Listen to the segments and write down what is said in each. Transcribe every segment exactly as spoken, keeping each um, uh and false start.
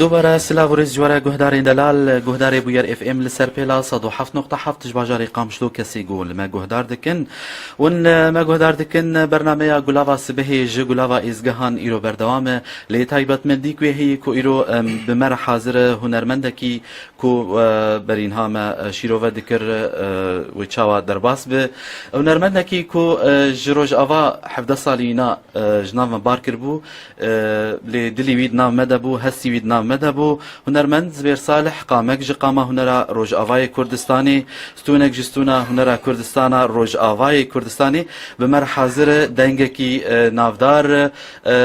Dubare silav û rêz ji we re guhdarên delal, guhdarê Bûyer F M li ser pêla sed û heft nokta heft ji bajarê Qamişlo kesê ku li me guhdar dikin. Hûn, e, me guhdar dikin bernameya Gulava Sibehê ji Gulava Êzgehan îro berdewam e. Lê taybetmendî ku heye ku îro, em, bi me re hazir e hunermendekî ku, e, berînha me, e, şîrove dikir, e, wê çawa derbas bi. Hunermendekî ku, e, ji rojava hevdeh salî na, e, ji nav me bar kiribû, e, lê dilî wî di nav me de bû, hestî wî di nav me de bû. Hunermend Zibêr Salih, qamek ji qama hunera Rojavayê Kurdistanê, stûnek ji stûna hunera Kurdistana Rojavayê Kurdistanê, bi me re hazir e, dengekî, e, navdar, e, e,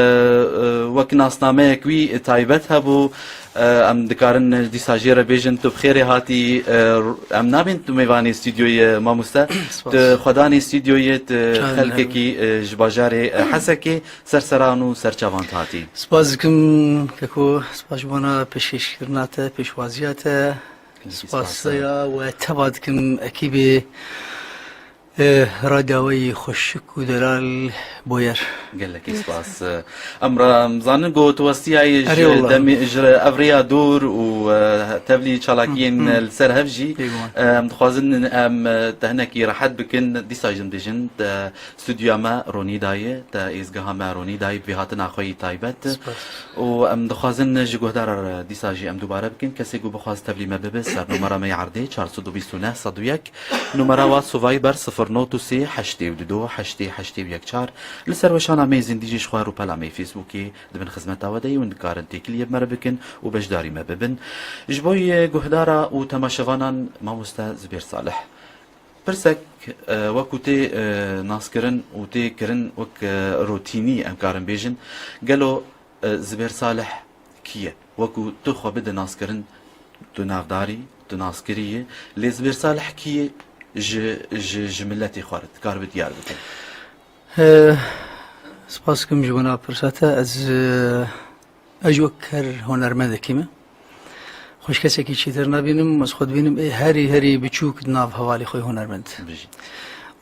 wek nasnameyek wî taybet hebû. E, em dikarin dîsa jê re bêjin, tu bi xêrê hatî, e, em nabên tu mêvanê stûdyoyê, mamoste. Spas. Tu xwedanê stûdyoyê, tu Çawa xelkekî, e, ji bajarê, e, Hesekê, ser seran û ser çavan tu hatî. Spas dikim, keko, spas ji bona pêşkêşkirina te, pêşwaziya te. Gelekî spas. Spasiya we teva dikim ekîbê, e, radya we yî xweşik û delal Boyer. Gelekî spas. Em ra-, em zanin ku tu westiyayî ji Erê wallah. demê, ji ev rêya dûr û, e, tevlî çalakiyên Hı, hı. li ser hev jî. Bêguman. E, em dixwazin em, e, te hinekî rehet bikin. Dîsa jî em dibêjin te stûdyoya me ronî dayê, te êzgeha me ronî dayê bi vê hatina xwe yî taybet. Spas. Û em dixwazin ji guhdara re dîsa jî em dubare bikin. Kesê ku bixwaz tevlî me bibe, ser numara me ya erdê, çar sed û bîst û neh sed û yek, numara WhatsApp Viber, sifir not û sê, heştê û du, heştê, heştê û yek çar. Li ser weşana me yê zindî jî ji xwe rûpela me yê Facebookê di bin xizmeta we de yî, hûn dikarin têkiliyê bi me re bikin û beşdarî me bibin. Ji bo yê guhdara û temaşevanan, mamoste Zibêr Salih. Pirsek, e, wekû tê, e, naskirin û tê kirin wek, e, rotînî em karin bêjin. Gelo, e, Zibêr Salih kî ye? Wekû tu xwe bide naskirin, tu navdarî, tu naskirî yî. Lê Zibêr Salih kî ye ji, ji, ji miletê xwe re? Dikaribe diyar bike? E, spas dikim ji bona pirsa te. Ez, e, Ez ji wek her hunermendekî me xweş kesekî çêtir nabînim, ez xwe dibînim ê herî herî biçûk di nav hevalê xwe yê hunermend. Bijî.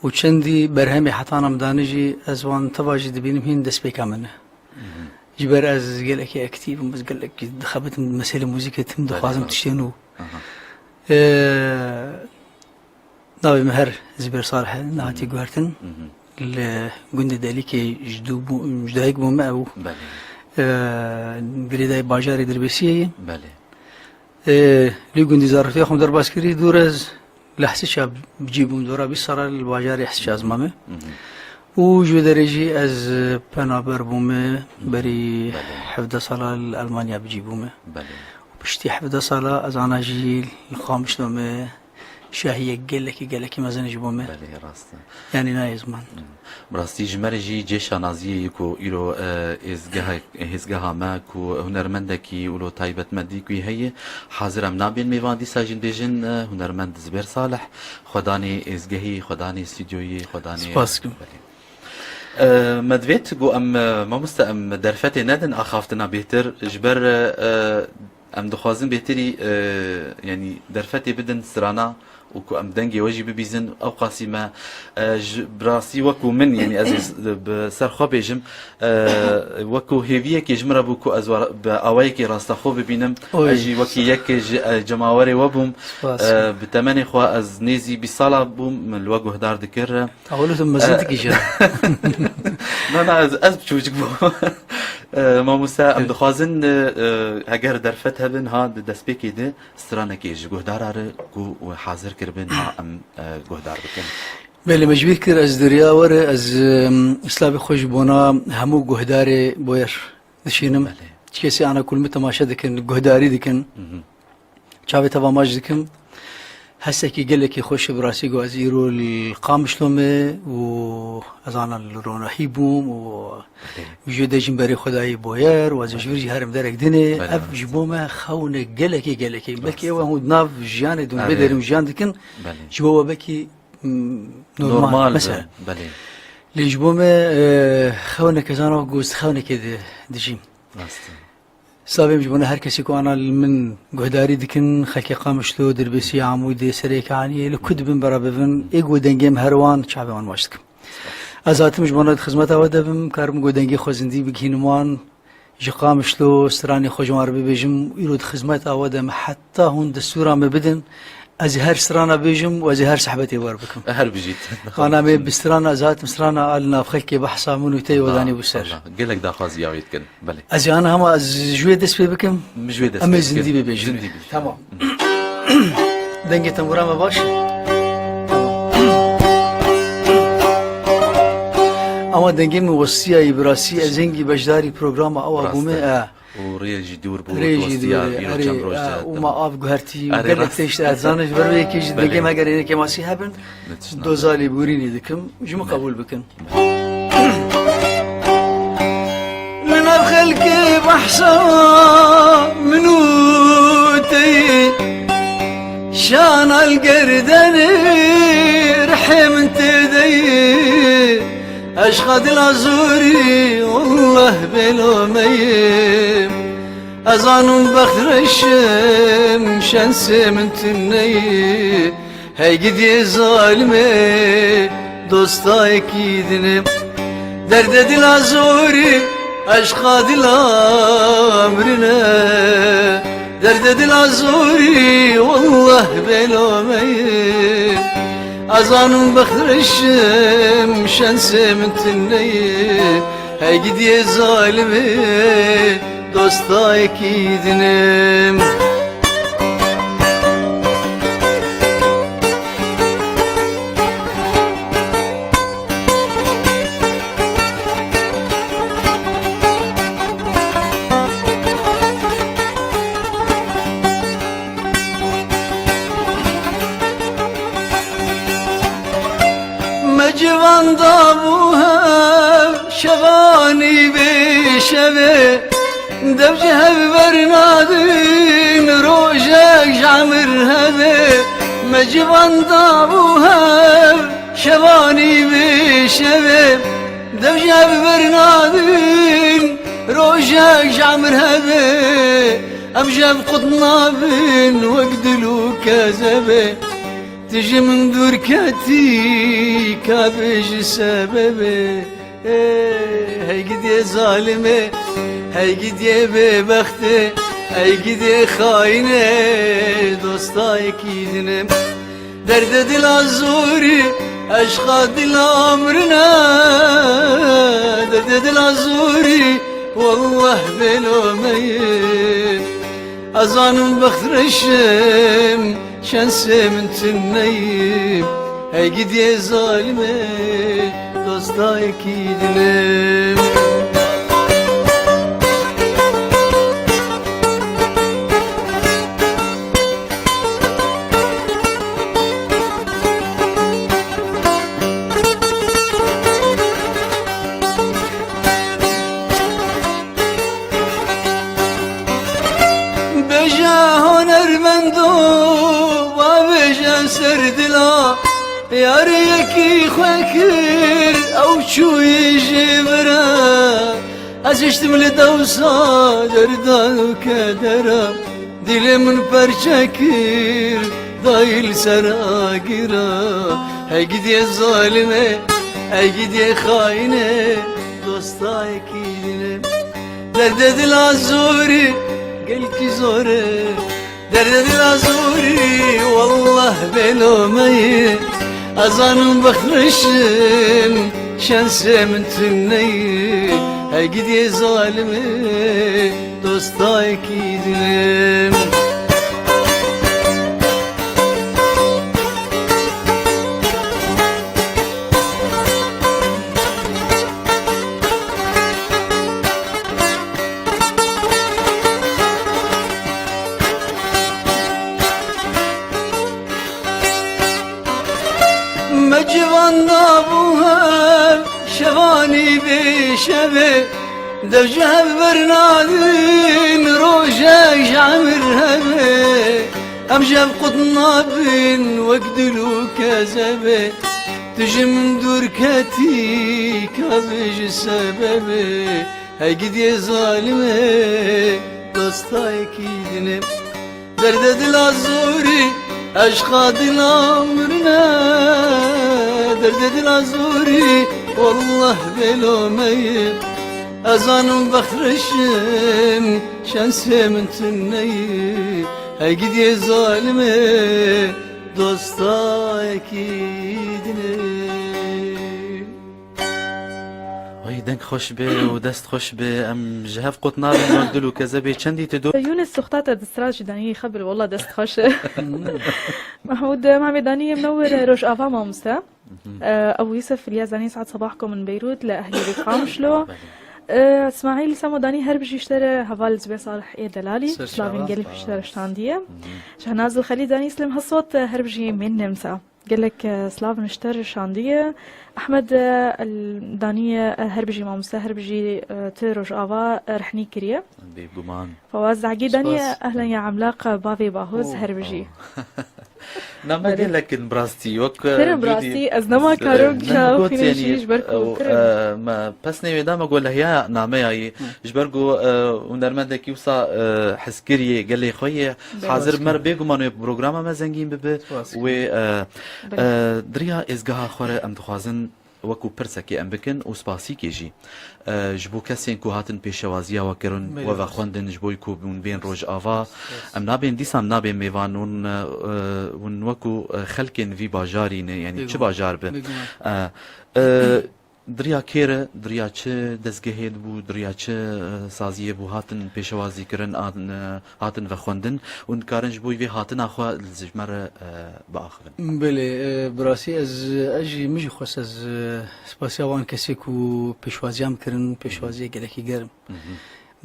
Û çendî berhemê heta na min dane jî ez wan teva jî dibînim hîn destpêka min e. Mhm. Ji ber ez gelekî aktîv im, ez gelekî dixebitim di meselê muzîkê tim, Belê, dixwazim rast. tiştê nû. Aha. Ee, Navê min her Zibêr Salih e, niha tî guhertin. Mhm. Li gundê Delîkê ji dû bû-, ji dayik bûme ew. Belê. Ee, girêdayî bajarê Dirbêsiyê ye. Belê. Ee, li gundî zarofiya xwe derbas kirî, dûr ez li Hesiça bi cî bûm, dora bîst sala li bajarê Hesiça ez mame. Mhm. Û ji wê derê jî ez penaber bûme, Mhm. berî Belê. hevdeh sala li Elmanya bi cî bûme. Belê. Û piştî hevdeh sala ez ana jî li Qamişlo me. Şahiyek gelekî, gelekî mezin ji bo me. Belê, rast e. Yanî nayê ziman. Hmm. Bi rastî ji me re jî cê şanaziyê ye ku îro, e, êzgeha, êzgeha me ku hunermendekî wilo taybetmendî ku heye, hazir em nabên mêvan dîsa jî dibêjin, e, hunermend Zibêr Salih, xwedanê êzgehî, xwedanê stûdyoyê, xwedanê Spas dikim. Belê. E, me divêt ku em, e, mamoste, em derfetê nedin axaftina bêhtir, ji ber, e, e, Em dixwazin bêhtirî, e, yanî derfetê bidin strana û ku em dengê we jî bibîzin, ew qasî me, e, ji, bi rastî wekû min, yanî ez ê s-, bi ser xwe bêjim, e, wekû hêviyekê ji min re bû ku ez wa-, bi awayekî rastaxo bibînim. Oy. Ez jî wekî yekê ji, e, cemawerê we bûm. Spas. E, bi temenê xwe ez nêzî bîst sala bûm, min li we guhdar dikir. Awilo tu mezin dikî jî. Na, na, ez, ez biçûçik bûm. E, mamoste, em dixwazin, e, e, heger derfet hebin, ha, di destpêkê de stranekê ji guhdara re ku we hazir kiribin, ha, em, e, guhdar bikin. Belê, me ji bîr kir, ez di riya we re, ez, em, slavê xwe ji bona hemû guhdarê Boyer dişînim. Belê. Çi kesê ana ku li min temaşe dikin, guhdarî dikin. Mhm. Çavê te va maç dikim. Hesekî gelekî xweş e, bi rastî ku ez îro li Qamişlo me û ez ana li ronahî bûm û Belê. ji dejin berê xwe dayî Boyer û ez ji vir jî herim derek dinê. Belê, Ev rast. ji bo me xewnek gelekî, gelekî. Belkî Rast. ew hûn di nav jiyanê de hûn Erê. bê derî û jiyan dikin. Belê. Ji bo we belkî, mm, normal, Normal be. mesela. Belê. Lê ji bo me, e, xewnek ez ana ku ez xewnekê de dijîm. Rast e. Slavê min ji bona her kesî ku ana li min guhdarî dikin, xelkê Qamişlo, Dirbêsî, Amûdê, Serêkaniyê, li ku dibin bera bivin, ê ku dengê min her wan, çavê wan maç dikim. Ez hatim ji bona di xizmeta we de bim, karim ku dengê xwe zindî bigihînim wan, Ji Qamişlo stranê xwe ji wan re bibêjim, îro di xizmeta we de me, heta hûn destûra me bidin, ez ê her strana bêjim û ez ê her sehbetê wer bikim. Her bijît. Ana me bi strana ez hatim strana a li nav xelkê behsa min û te yê we danî bû ser. Allah, gelek daxwaz ya wê dikin. Belê. Ez ê ana hema ez ji wê dest pê bikim. Ji wê dest Em ê pê bikin. Zindî bibêjin. Zindî bibêjin. Tamam. Dengê tembûra me baş e? Ama dengê min westiya yî, bi rastî ez hingî beşdarî programa ewa Rast bûme, e. E. Û rê jî dûr bû, Rê jî dostiya, dûr e, îro erê, çend roj e, de û me av guhertî, Erê gelek rast. Tişt e, ez zanim ji ber wê yekê jî Belê. Dengê me ger êneke masî hebin, Netiş nabe. Dozalî bûrînê dikim, ji min qebûl bikin. Li nav xelkê behsa min û te yê, şana li gerdenê rihê min tê de yê. Eşqa dila zorî, wallah bêlo me yê. Ez zanim bext reşim, şensê min tune yê. Hey gidiyê zalimê, dosta yekî din e. Derdê dila zorî, eşqa dila mirin e. Derdê dila zorî, wallah bêlo me ye. Ez zanim bext reşim, şensê min tune ye. Hey gidiyê zalimê, dosta yekî din e. Me ciwan dabû hev, şevanî bê şevê. Dev ji hev bernadin, rojek ji emir hebe. Me ciwan dabû hev, şevanî bê şevê. Dev ji hev bernadin, rojek ji emir hebe. Em ji hev qut nabin, wek dil û kezebê. Tu ji min dûr ketî, ka bêjî sebebê. Ê, hey gidiyê zalimê, hey gidiyê bêbextê, hey gidiyê xayinê, dosta yekî din e. Derdê dila zorî, eşqa dila mirin e. Derdê dila zorî, wallah bêlo me ye. Ez zanim bext reşim, şensê min tune ye. Hey gidiyê zalimê, dosta yekî din e. Bêje hunermendo, wa bêje ser dila, yarê yekî xwe kir, ew çûyî jê vir e. Ez hiştim li dewsa derdan û kedera, dilê min perçe kir, dayî li ser agira. Hey gidiyê zalimê, hey gidiyê xayinê, dosta yekî din e. Derdê dila zorî, gelkî zor e. Derdê dila zorî, wallah bêlo me ye. Ez zanim bext reşim, şensê min tune ye. Hey gidiyê zalimê, dosta yekî din e. Me ciwan dabû hev, şevanî bê şevê. Dev ji hev bernadin, rojek ji emir hebe. Em ji hev qut nabin, wek dil û kezebe. Tu ji min dûr ketî, ka bêjî sebebê. Hey gidiyê zalimê, dosta yekî din e. Derdê dila zorî, eşqa dila mirin e. Derdê dila zorî, wallah bêlo me ye. Ez zanim bexrişim, şensê min tu neyî. Hey gidiyê zalimê, dostayekî dinê. Ay, deng xweş be û dest xweş be. Em ji hev qut nabin, wek dil û kezebê çendî tu do. Yunus Suxta te di sira jî danî xebir, wela dest xweş e. Mahmûd, em hemê danî yê minewir Rojava mamoste. Mhm. Ee, Ebu Yusuf, Ilyas Dani, Saad Sabah Kom in Beyrût, li Ehlî Rî Qamişlo. Belê. Ee, Îsmaîl Samo Dani, her bijî ji te re heval Zubêr Salih ê Delalî. Ser çava. Slavên gelî pişt te re şandiye. Mhm. Şehnaz Xelî Dani, Slim Hesot, her bijî mênine min te. Gelek, e, slav ji te re şandiye. Ehmed, e, El Dani, e, her bijî mamoste, her bijî, e, tu Rojava, e, rehnî kiriye. Bêguman. Fawaz Zagî Daniye, spas. Ehlen ya emlaq, bavê Bahoz, oh, her bijî. Oh. Name gelek in bi rastî, wek, pir in bi rastî, ez nema karim çawa xwînim jî, ji ber ku pir in. Me pesnê wê da, me got lehiya nameya yî, ji ber ku, e, hunermendekî wisa, e, hezkiriyê gelê xwe ye. Hazir mer bêguman wê programa me zengîn bibe. Wê, e, e, diriya êzgeha xwe re em dixwazin wekû pirsekê em bikin û spasîkê jî, e, ji bo kesên ku hatin pêşewaziya we kirin, we vexwendin, ji bo ku hûn bên Rojava. Em nabên dîsan nabên mêvan hûn, e, hûn wekû, e, xelkên vî bajarî ne, yanî çi bajar be. E, e, diriya kê re, diriya çi dezgehê dibû, diriya çi, e, saziyê bû hatin pêşewazî kirin, an, e, hatin vexwendin û dikarin ji bo vê hatina xwe ji me re, e, biaxivin. Belê, e, bi rastî ez, ez jî, min jî xwest ez, e, spasiya wan kesê ku pêşwaziya min kirin, pêşwaziyê gelekî germ. Mhm.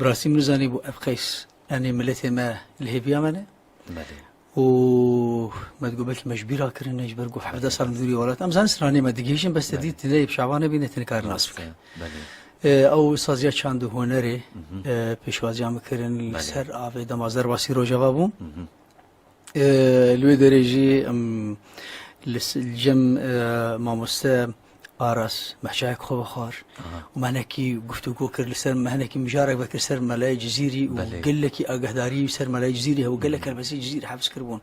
Bi rastî min nizanîbû ev qeys, yanî miletê me li hêviya me ne. Belê. Û me digot belkî me ji bîra kirine, ji ber ku hevdeh sal min dûrî welat. Em zanin stranê me digihîjin, bes te dît, tu neyê bi Şabanê bîne, tu nikarin nas bike. Belê. E, ew saziya çand û hunerê, e, pêşwaziya min kirin, li ser avê dema ez derbasî Rojava bûm. E, li wê derê jî em li s-, li cem, e, mamoste Aras mehçayek xwe vexwar û me hinekî guftûgo kir li ser, me hinekî mijarek vekir ser Melayê Cizîrî û gelekî agahdarî ser Melayê Cizîrî hebû, gelek helbestê Cizîrî hefz kiribûn.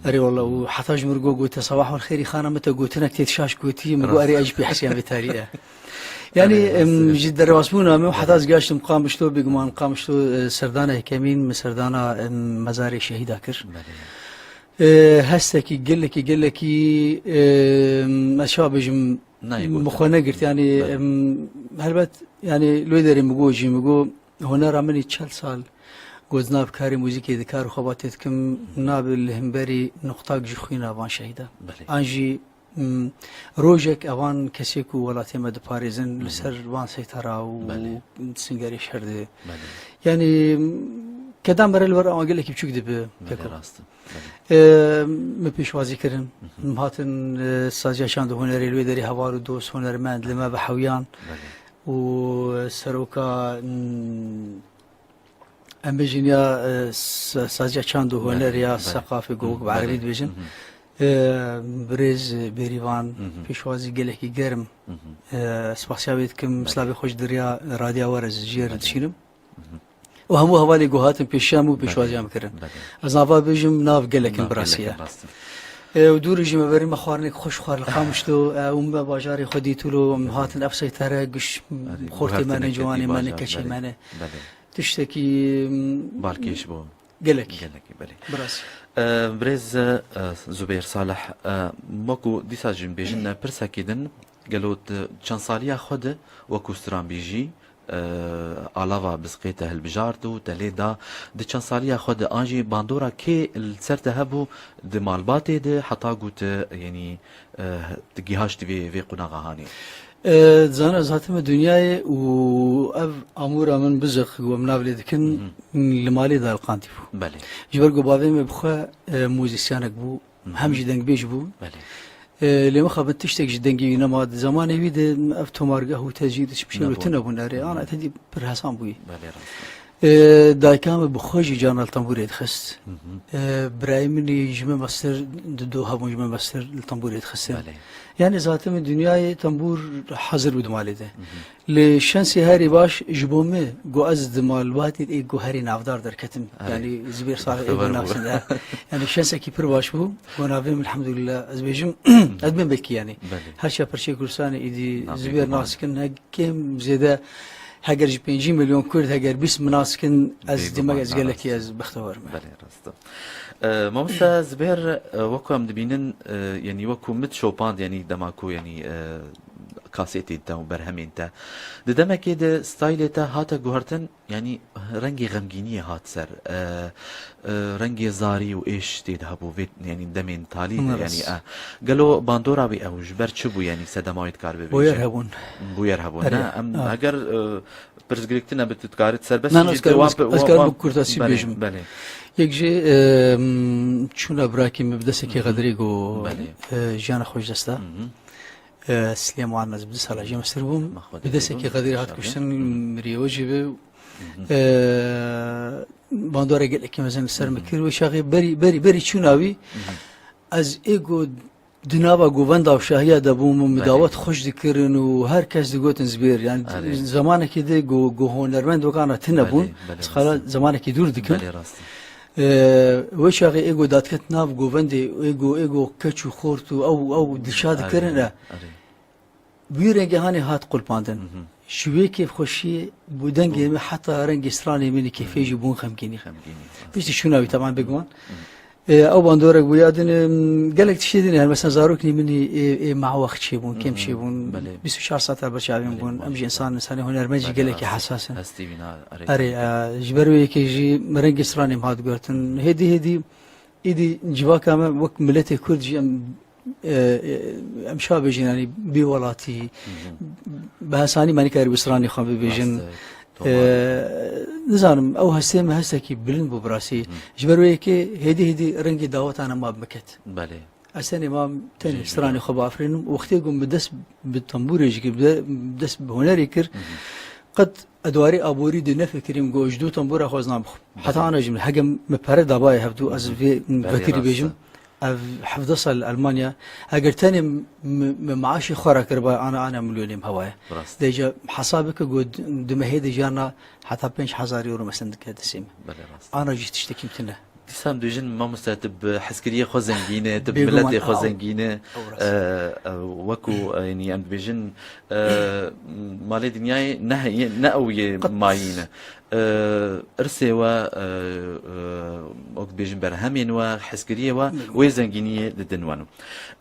Erê wela, û heta ji min re got, got, "Te sabah wer xêrî xana min, te gotinek tê şaş gotî." Min got, "Erê, ez jî pê hesiyam vê tarî ye." Yanî, em, ji derbasbûna me û heta ez gihiştim Qamişlo, bêguman Qamişlo, e, serdana yekemîn min serdana, em, mezarê şehîda kir. E, hestekî gelekî, gelekî, e, ez çawa bêjim, min xwe negirt, yanî, em, helbet, yanî, li wê derê min got jî, min got, hunera min î çel sal got, nav karê muzîkê dikar û xebatê dikim, nabe li hemberî nuqtak ji xwîna van şehîda. An jî, m, rojek evan kesê ku welatê me diparêzin, li ser van seytara û singerê şer de. Yanî, m, keda mere li ber ewan gelekî biçûk dibe. Belê, rast e. Belê. E, min pêşwazî kirin. Min hatin, e, saziya çand û hunerê li wê derê heval û dost, hunermend li me ve hewiyan. Belê. Û seroka, m, em bêjin ya, e, sa-, saziya çand û huner ya seqafê ku bi erebî dibêjin. E, birêz Bêrîvan, pêşwazî gelekî germ. E, spasiya wê dikim, slavê xwe ji diriya radiya we re ji cî re dişînim. Û hemû hevalê ku hatin pêşiya min û pêşwaziya min kirin. Ez nava bêjim, nav gelek in bi rastî ye. E, û dûrî jî me berî me xwarinek xweş xwar li Qamişlo, e, û me bajarê xwe dîtûlo, em hatin ev seytere giş xortê me ne, ciwanê me ne, keçê me ne. Tiştekî, m, balkêş bû. Gelekî. Gelekî, belê. Bi rastî. E, birêz, e, Zubêr Salih, e, wekû dîsa jî bêjin, e, pirsekî din, gelo tu çend saliya xwe de wekû stranbîjî, e, alava bizqê te hilbijart û te lê da, di çend saliya xwe de an jî bandora kê li ser te hebû di malbatê de heta ku tu, yanî, e, tu gihaştî vê, vê qunaxa hanê? E, dizane ez hatime dinyayê û ev amûra min biziq ku em nav lê dikin, li malê de elqandî bû. Belê. Ji ber ku bavê me bi xwe, e, muzîsyanek bû, hem jî dengbêj bû. Belê. E, lê mixabin tiştek ji dengê wî nema. Di zemanê wî de ev tomargeh û tezîr hiçbir şey tune bûn. Erê, ana tedî pir hesan bûyî. Belê, rast e. E, dayika min bi xwe jî carna li tembûrê dixist. E, birayê min jî ji min mestir, di do hebûn ji min mestir li tembûrê dixistin. Belê. Yanî zaten min dinyayê tembûr hazir bû di malê de. Lê şensê herî baş ji bo min, ku ez di malbatê ê ku herî navdar derketim. Erê. Yanî Zubêr Salih ê nas dikin. Yanî şensekî pir baş bû. Ku navê min elhamdulillah ez bêjim, ez bên belkî yanî. Belê. Her çiya perçeyê Kurdistanê êdî Zubêr nas dikin, ne kêm zêde Heger ji pêncî milyon Kurd heger bîst min nas kin, ez Bêguman, demek ez ha, gelekî rast. ez bextewar me. Belê, rast e. E, Mamoste Zibêr, e, wekû em dibînin, e, yanî wekû min şopand, yanî dema ku, yanî, e, kasetên te û berhemên te. Di demekê de staylê te hate guhertin, yanî rengê xemgîniyê hat ser. E, e, rengê zarî û êş tê de hebû, vê, yanî demên talî de, Min yanî, rast. e, gelo bandora wî ew ji ber çi bû, yanî sedema wî dikar bibêje? Bûyer hebûn. Bûyer hebûn, Erê, ne? Em a. heger, e, pirsgirêk tune bi tu dikarî serbest Na, na, bî, ez karim, wan ez, pe-, ez wan, karim wan bi kurtasî Belê, bêjim. belê. Yek jî, e, m, çûna birakî min bi destekê Hı hı. Xedirê got, Belê. e, jiyana xwe ji dest da. Hı hı. E, Silêman, ez bi du sala jê mestir bûm. Ma Xwedê Bi destekê bêbim, Xedirê hat inşallah. kuştin, Hı hı. miriyê wê jî bi. Hı hı. E, bandora gelekî mezin li ser Hı min hı. kir. Wê çaxê berî, berî, berî çûna wî, Hı hı. ez ê got di nava govenda û şahiya de bûm û min Belê. dawet xweş dikirin û her kes digotin Zibêr. Yani Erê. zamanekî de go, go honermend wekana tine bûn. Belê, belê, Xala rast. zamanekî dûr dikim. Belê, rast. Ee, wê çaxê ê go datket nav govendê, ê go, ê go keç û xort û ew, ew dilşa Erê, dikirin e. erê. Bi wî rengê hanê hat qulpandin. Mhm. Ji wê kêfxweşiyê bû dengê Bû. min heta rengê stranê min ê kêfê Mhm. jî bûn xemgînî. Xemgînî, rast. Piştî şûna wî teban bêguman. Mhm. Ê, ew bandorek bû ya din, em, gelek tiştê din, her mesela zaroknî min ê, ê, ê mawex çêbûn, kêm Mhm. çêbûn. Belê. Bîst û çar saeta ber çavên Belê, bûn. Em jî belê. insan, insanê hunermend jî Belê, gelekî rast. hesas in. Hestî wîna, erê, Erê, gerek e. e, ji ber wê yekê jî rengê stranê min hat guhertin. Mhm. Hêdî, hêdî, êdî civaka me wek miletê Kurd jî em, e, e, em şa bêjin, yanî bê welatî, Mhm. bi hesanî me nikarî bi stranê xwe bibêjin. Rast e, E, tomar. nizanim, ew hestê me hestekî bilind bû bi rastî. Mhm. Ji ber wê yekê hêdî hêdî rengê dawetana ma bi min ket. Belê. Ez tenê mam tenê Jî stranê jî. xwe biafirînim. Wextê ku min dest bi tembûrê jî kir, bi de-, dest bi hunerê kir, Mhm. qet edwarê aborî de nefikirîm ku ji dû tembûra xwe ez nabixwim. Heta Belê. ana jî min, hege min pere dabayê hevdû, ez Mhm. vê Belê, vekirî rast bêjim. e. Ev hevdeh sal li Elmanya. Eger tenê min, min maaşê xwe re kiriba, ana, ana milyonê min hewaye. Rast. Dêje hesab bike ku di, di mehê de jiyana heta pênc hezar euro mesela dike destê min. Belê, rast. Ana jî tiştekî tune. Dîsa em dibêjin, mamoste, tu bi hezkiriyê xwe zengîn e, tu bi Bêguman, miletê xwe ew, zengîn e. ew rast. E, e, wekû, e, yanî em dibêjin, e, malê dinyayê ne heye, ne ew yê Qet. mayî ne. E, irsê we, e, e, wek dibêjin berhemên we, hezkiriyê we, Bêguman. wê zengîniyê li din wan.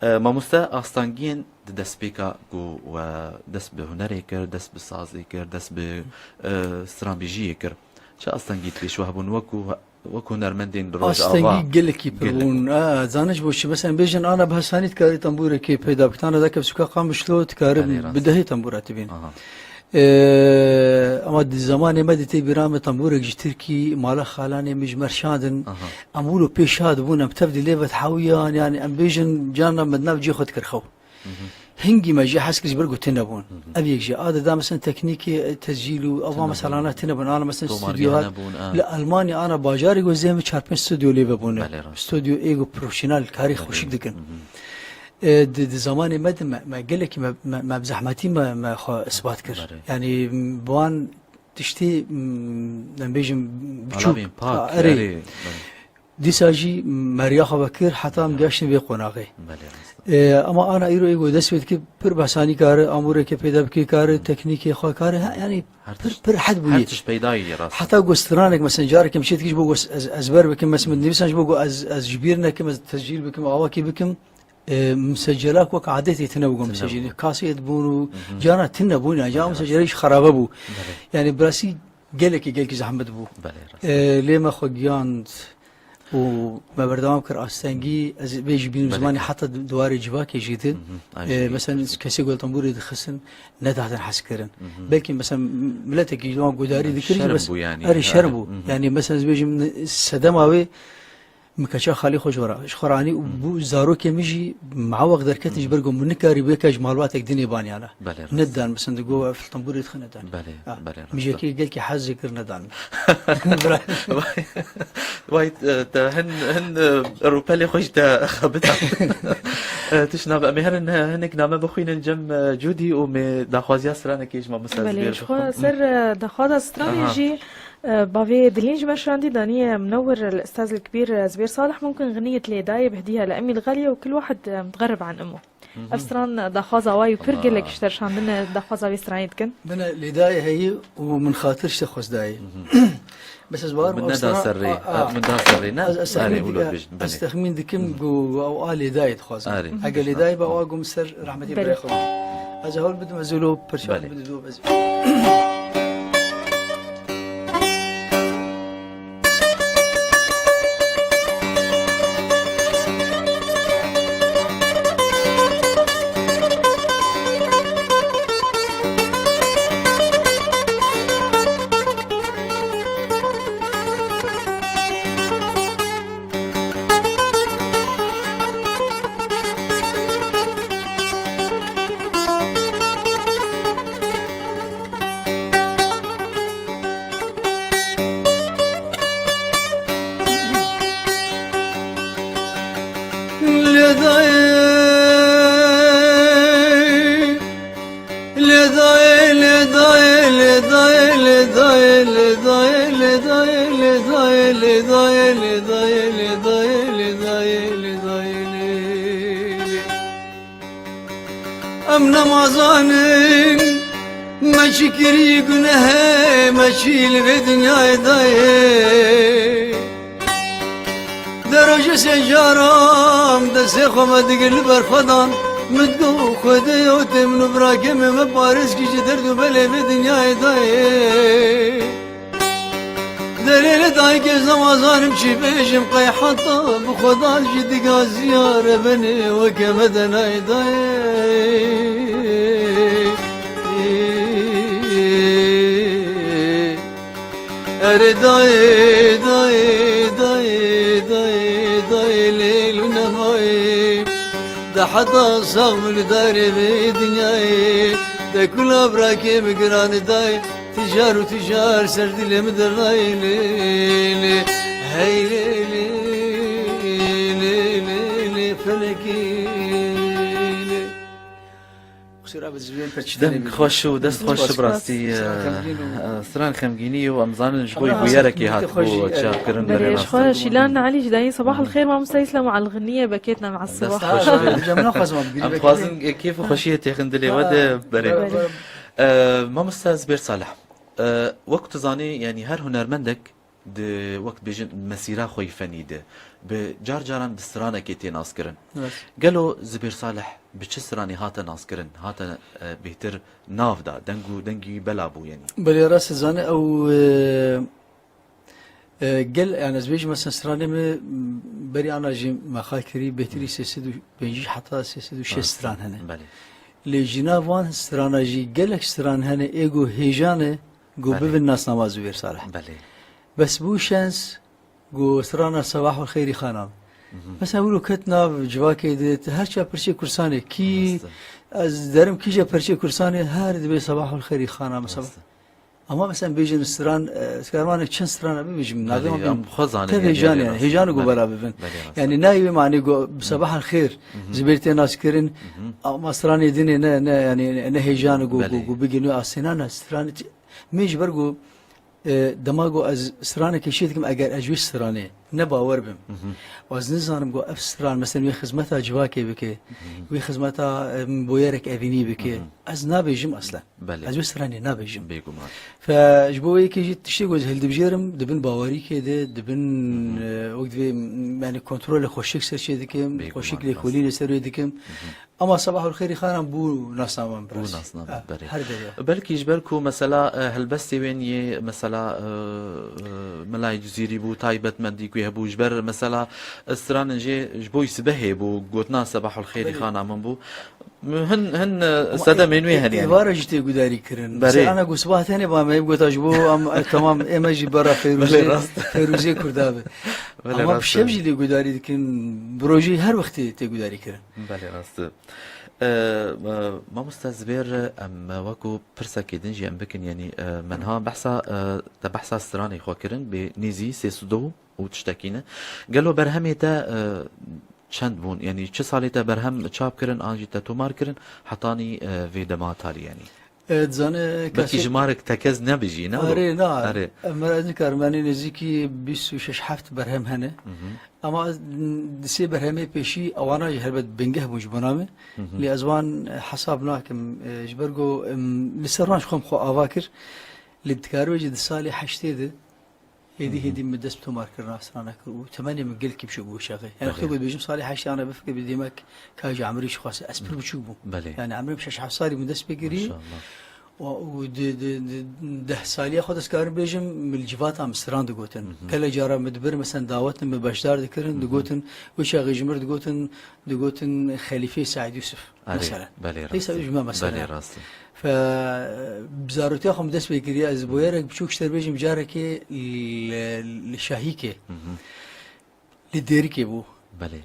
E, mamoste, astengiyên di destpêka ku we dest bi hunerê kir, dest bi sazê kir, dest bi, e, stranbêjiyê kir. Çi astengî pêş we hebûn wekû Wek hunermendên Rojava. Astengî gelekî pir Gelek. bûn. A, zanî ji bo çi? Mesela bêjin ana bi hesanî dikarî tembûrekê peyda bikit. Ana deke bi sûka Qamişlo dikare Belê, rast. bi dehê tembûra tibîn. Aha. Ee, ama di zamanê me de tê bîra me tembûrek ji Tirkî, mala xalanê min ji me şandin. Aha. Em wilo pê şad bûn, em tev dilê ve dihewiyan, yani em bêjin carna me di nav cihê xwe dikir xew. Mhm. Hingî me jî hez kir ji ber ku tune bûn. Mhm. Ev yek jî. A dida mesela teknîkê, e, tescîl û ava Tune bûn. meselana tune bûn. Ana mesela Tomargeh stûdyohat nebûn, a. li Almanya ana bajarê ku zê min çar pênc stûdyo lê ve bûne. Belê, rast. Stûdyo ê ku profesyonel karê Belê. xweşik dikin. Mhm. E, di, di zamanê me de me, me gelekî me, me, me bi zehmetî me, me xwe isbat kir. Belê. Yani, bi wan tiştê, m, em bêjin biçûk. Alavên pak, A, erê. erê, belê. Dîsa jî me riya xwe vekir heta em Belê. gihiştin vê qonaxê. Belê, rast e. Ee, ama ana îro ê ku dest pê dike pir behsanî kare, amûrekê peyda bike kare, teknîkê xwe kare, ha, yani Her pir, tişt, pir hed bûye. her tişt peyda ye, rast e. Heta ku stranek, mesela carekê min çê dikir ji bo ku ez, ez ber bikim, mesela min nivîsan ji bo ku ez, ez ji bîr nekim, ez tescîl bikim, awakî bikim, e, misecelak wek adetê tine bû, Tine misecelê bû. kasê dibûn û Mhm. cana tine bûn, yani cana Belê, rast. misecelê jî xerabe bû. Belê. Yani birasî gelekî, gelekî zehmet bû. Belê, rast. E, lê me xwe giyand. û me berdewam kir astengî, ez vê jî bînim Belê. zimanê heta di-, di warê civakê jî de, Mhm. Ay, e, jî mesela dixistin. kesê ku li tembûrê dixistin, nedatin hezkirin. Mhm. Belkî mesela m-, miletekî ji wan guhdarî Yani dikir jî şerm bes bû yani. erê şerm Erê. bû. Mhm. Yani mesela ez bêjim sedema wê min keça xalê xwe ji xwe re, ji xwe re anî û Mhm. bû zarokê min jî maweq derketin ji Mhm. ber ku min nikarî bêke ji malbatek dinê baniyana. Belê, rast. Nedan mesela digo ev li tembûrê dixin nedan. Belê, Ha, belê, rast. mijekê gelkî hez jê kir nedan. Vay, vay, e, te hin, hin, e, rûpelê xwe jî te xebita. E, tişt nabe, em ê herin, e, hinek name bixwînin cem, e, Cûdî û me daxwaziya stranekê ji mamoste Belê, Zibêr ji xwe bixwin. ser, e, daxwaza stranê Aha. jî, e, bavê Dilîn ji me şandî daniye Munewwir, el Estaz el Kbîr, e, Zibêr Salih, mumkin ğiniyet lê dayê bihdiye le emî l-ğaliye û kul wahid, e, mutğerrib an ummu. Ev stran daxwaza wa yî pir Allah. Gelek ji te şandin daxwaza vê stranê dikin. Bine lêdayê heyî û min xatir ji te xwest dayê. Bes ez bawer Min neda serrê. A, a. Min da serrê ne? Ez, ez Erê, texmîn ulo dike-, bêjin, ez belê. Texmîn dikim ku ew a lêdayê dixwazin. Erê. Ege lêdayê be, ewa ku min ser rehmetî Belê. Birê xwe. Ez hewl bidim ez ûlo perçe Belê. Bidim do ez. Em nemazanin me çi kirî gunehê me çî li vê dinyayê dayê. De rojê sê caran destê xwe me digir li ber xwe dan. Min digot Xwedê, ew tê min û birakê me, me parêz kî ji derd û belê vê dinyayê dayê. Derê li dayikê ez nemazanim çi bêjim, qey heta bi Xweda jî diga ziyare benê weke me de nayê dayê. Erê dayê, dayê, dayê, dayê, dayê, lêl û nemayê. De heta sax min li darê vê dinyayê. De kula birakê min giran dayê. Tijar û tijar ser dilê min de nayê lê, lê. Hey lê, lê, lê, lê, lê, felekê, lê. Qusura bi zivên per çi Deng tenê xweş û dest xweş Spas. Bi rastî, Stran xemgîn û e, e, stran xemgînî û em zanin ji bo Xemgîn bûyerekê Xemgîn hat xweş bû jî, e, çapkirin, belê, berê ji xwe rast. Şîlan Elî ji dayîn Sabah el Xêr Mamoste Îslam Elxiniye bekêt ne mea Dest sibaha. Xweş be. Em, em naxwazim em girî Em bekêt. Dixwazin kêf û xweşiyê têxin dilê we de Ha, berê. Belê. E, Mamoste Zibêr Salih, e, wek tu zanî, yanî her hunermendek di, wek dibêjin, mesîra xwe yî fenî de, bi car caran bi stranekê tê naskirin. Evet. Gelo Zibêr Salih bi çi stranê hate naskirin, hate, e, bêhtir nav da, deng û dengî wî bela bû, yanî? Belê, rast dizane ew, e, e, gel, yani ez bêjim, mesela stranê me, m, berî ana jî me xal kirî, bêhtirî Hı. sê sed û pêncî heta sê sed û şêst Rast e. Stran hene. Belê. Lê ji nav wan strana jî gelek stran hene, ê ku hêja ne, ku Belê. Bibin nasnama Zubêr Salih. Belê. Bes bû şens, ku strana Sabahul Xêrî Xana. Mhm. Mesela wilo ket nav civakê de, her çiya perçê Kursanê, kî Rast e. Ez derim kîja perçê Kursanê, her dibê Sabahul Xêrî Xana, mesela. Rast e. Ama mesela bêjin stran, e, ez karmanek çend strana bibêjim, Belê, navê wan em bînim. Xwe zanî, Tev yani, hêjan yani, e, hêjan e ku belê. Bera bibin. Belê, rast e. Yani nayê wê manê ku bi Sabahul Xêr Mhm. Zubêr tê naskirin, Mhm. ama stranê dinê ne, ne, yani ne hêjan e ku, Belê. Ku, ku bigin wê astê, na, na, stranê çi-, Min ji ber ku, e, dema ku ez stranekê çê dikim, eger ez ji wê stranê ne bawer bim, Mhm. û ez nizanim ku ev stran, mesela wê xizmeta civakê bike, Mhm. wê xizmeta, em, boyerek evînî bike, Mhm. ez nabêjim aslen. Belê. Ez wê stranê nabêjim. Bêguman. Fe ji bo wê yekê jî tiştê ku ez hildibijêrim, dibin bawerîkê de, dibin, Mhm. e, wek divê, yani kontrolê xweşik ser çê dikim, Bêguman, xweşik rast. Lêkolînê ser wê dikim. Mhm. Ama Sabahul Xêrî Xanan bû nasnaman Bû biraz. Nasnaman, Ha, berê. Her derê. Belkî ji ber ku mesela, e, helbestê wê niyê, mesela, e, e, Melayê Cizîrî bû, taybetmendî ku hebû, ji ber mesela, e, stranên jê ji bo sibehê bû, gotina Sabahul Xêrî Belê. Xana min bû. Hin, hin, e, Ama sedemên wê ê-, hene ê-, yani. Êvara jî tê gudarî kirin. Berê. Mesela ana ku sibah tenê ba me gota ji bo em, e, tamam, ê me jî bera Belê, Feyrûzê, rast. Feyrûzê Kurda be. Belê, Ama rast. Bi şev jî lê gudarî dikin, bi rojî her wextê tê gudarî kirin. Belê, rast e. E, e, mamoste Zibêr, em wekû pirsekê din jî em bikin, yanî, e, me niha behsa, e, te behsa stranê xwe kirin, bê nêzî sê sed û tiştekî ne. Gelo berhemê te, e, çend bûn? Yanî çi salê te berhem çap kirin, an jî te tomar kirin, hetanî, e, vê dema tarî, yanî? E, dizane Belkî kasê jimarek tekez nebijî, ne wilo? Erê, na. Erê. Em, ez nikarim, yanî nêzîkî bîst û şeş heft berhem hene. Hı hı. Ama di sê berhemê pêşî ewana jî helbet bingeh bûn ji bona me. Hı hı. Lê ez wan hesab nakim. E, ji ber ku, em, li ser wan ji xwe em xwe ava kir. Lê dikare bêje di salê heştê de Hêdî Hı hı. hêdî min dest bi tomarkirina strana kir û temenê min gelkî biçûk bû şexê. Yani Belê. wextê ku dibêjim salê heştê ana bifkirê, bi demek ka ji emrê jixwase. Ez pir biçûk bûm. Belê. Yani emrê min şeş heft salî min dest pê kiriye. Maşallah. Û, û di, di, di deh saliya xwe dest karim bêjim, min li civata min stran digotin. Hı hı. Gelek cara min dibir, mesela dawetin min beşdar dikirin, Hı hı. digotin, wê çaxê ji mir digotin, digotin Xelîfê Seîd Yusuf. Erê, Mesela. belê, Leysa rast e. ji me mesela. Belê, rast e. Fe, bi zarotiya xwe min dest pê kiriye, ez boyerek biçûk ji te bêjim, carekê li, li Şahîkê, Hı hı. li Dêrikê bû. Belê.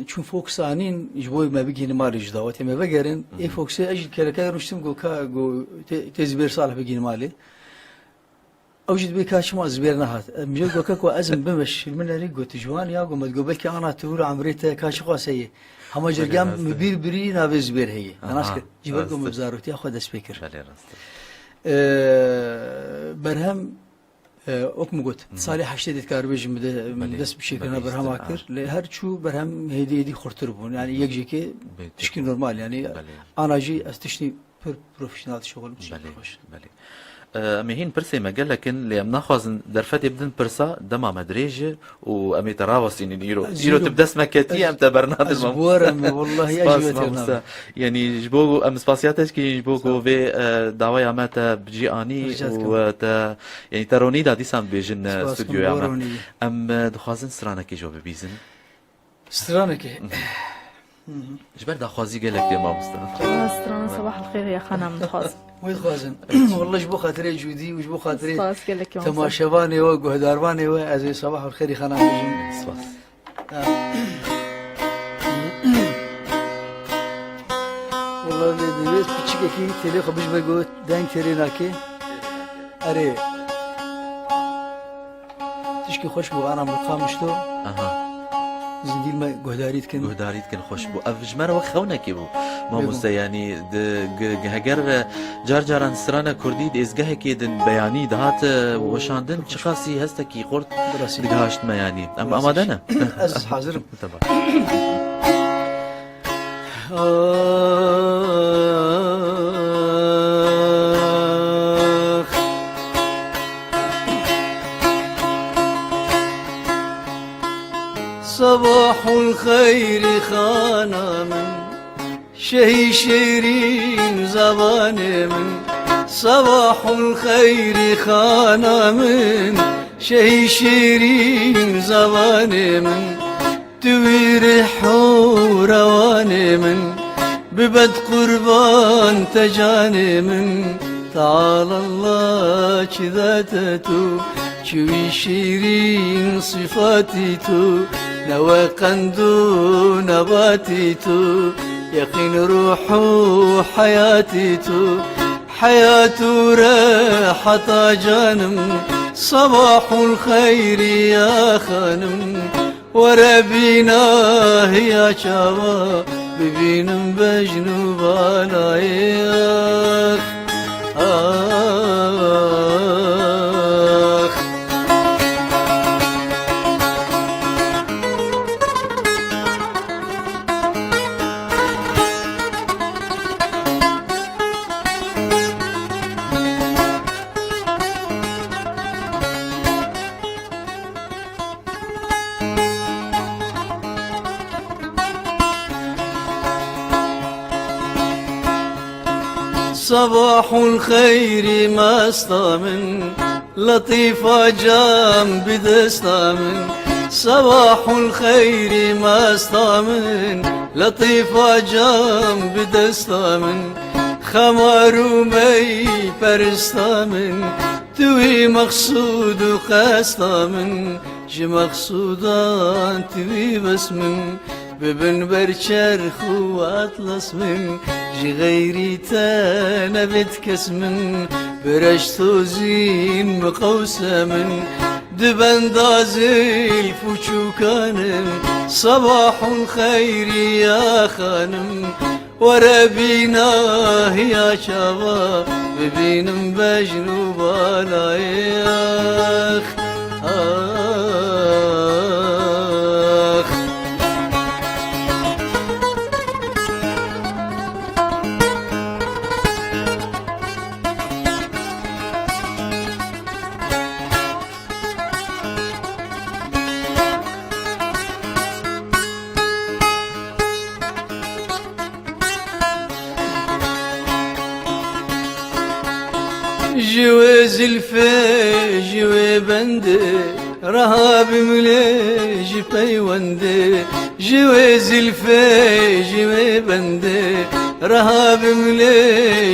Çûn Fox anîn, ji bo me bigihînin malê ji dawetê me vegerin. Hı Ê hı. Foxê ez jî kereke rûniştim, got, ka, got, tê, tê Zibêr Salih bigihînin malê. Ew jî dibê ka çima Zibêr nehat. Em jê got, ka ku ez im bimeş, min erê got, ji wan ya got, me digot, belkî ana tu û emrê te ka çi xwase ye. Hema Belê, cergem rast e. min bîr birî navê Zibêr heye. Aha, Nas kir. Ji ber rast ku e. min bi zarotiya xwe dest pê kir. Belê, rast e. Ee, berhem, e, wek min got, Hı hı. salê heştê de dikar bêjim, min de, min Belê, dest bi çêkirina belê, berhema işte, kir. ha. Lê her çû berhem hêdî hêdî xurtir bûn. Yani Hı hı. yek jêkê Bê, tişkî têkû. normal. Yani Belê. ana jî ez tiştî pir profesyonel dişixulim, tiştî Belê, pir xweş. belê. Em ê hîn pirsê me gelek in, lê em naxwazin derfetê bidin pirsa, dema me dirêj e û em ê te rawestînin îro. Ez Îro zîro tu bi dest me ketî, ez, em te bernadin ez mam. bi we re me, wellahî ez Spas, ji we têr mamoste. nabim. Yanî ji bo em spasiya te dikin, ji bo Sağ ku ol. vê, e, daweya me te bi cî anî Rica û, dikim. e, te, yanî te ronî da dîsan dibêjin, e, Spas, studyoya hûn me. ronî. Em, e, dixwazin stranekê ji we bibîzin. Stranekê. Mhm. Mhm. Ji ber daxwazî gelek tê mamoste. Strana Sabah el Xêr ya xanam dixwazim. Wê dixwazin. Wallah ji bo xatirê Cûdî û ji bo xatirê Spas gelek mamoste. temaşevanê we, guhdarvanê we, ez ê Sabah el Xêr ya xanam bêjim. Spas. Ha. Wallah lê divê piçikekî têlê xwe bijme got deng têrê nake. Erê. Tişkî xweş bû, ana min qamişto. Aha. Zindîl me guhdarî dikin. Guhdarî dikin, xweş bû. Ev ji me re wek xewnekê bû. Mamoste, Bêguman. yanî di, g-, g-, heger, e, car caran strana kurdî di êzgehekê din beyanî dihat, e, Oo, weşandin, çok hoş. çiqasî hestekî xurt Birasî. digihaşt me yanî. Em Birasî. amade ne? Ez hazir im. Tamam. Ax. Sabahul xeyrî xana min, şehî şêrîn zavanê min. Sabahul xeyrî xana min, şehî şêrîn zavanê min. Tu wî rih û rewanê min, bibet qurban te canê min. Teala Allah çi date tu, çi wî şîrîn sifatî tu, ne we qend û nebatî tu, yeqîn ruh û heyatî tu, heyat û reheta canim, sabahul xeyrî ya xanim. Were bîna hiya çawa, bibînim bejn û balayê. Ax, ax. Sabahul xeyrî mesta min, letîfa cam bi desta min. Sabahul xeyrî mesta min, letîfa cam bi desta min. Xemar û mey perista min, tu wî mexsûd û qesta min. Ji mexsûdan tu wî bes min, bibin ber çerx û atlas min. Ji xeyrî te nebit kes min, bi reşt û zîn bi qewse min. Di benda zilf û çûkanim, sabahul xeyrî ya xanim. Were bîna hiya çava, bibînim bejn û balayê. Ax, ax. Ji wê zilfê, ji wê bendê, reha bim lê ji peywendê. Ji wê zilfê, ji wê bendê, reha bim lê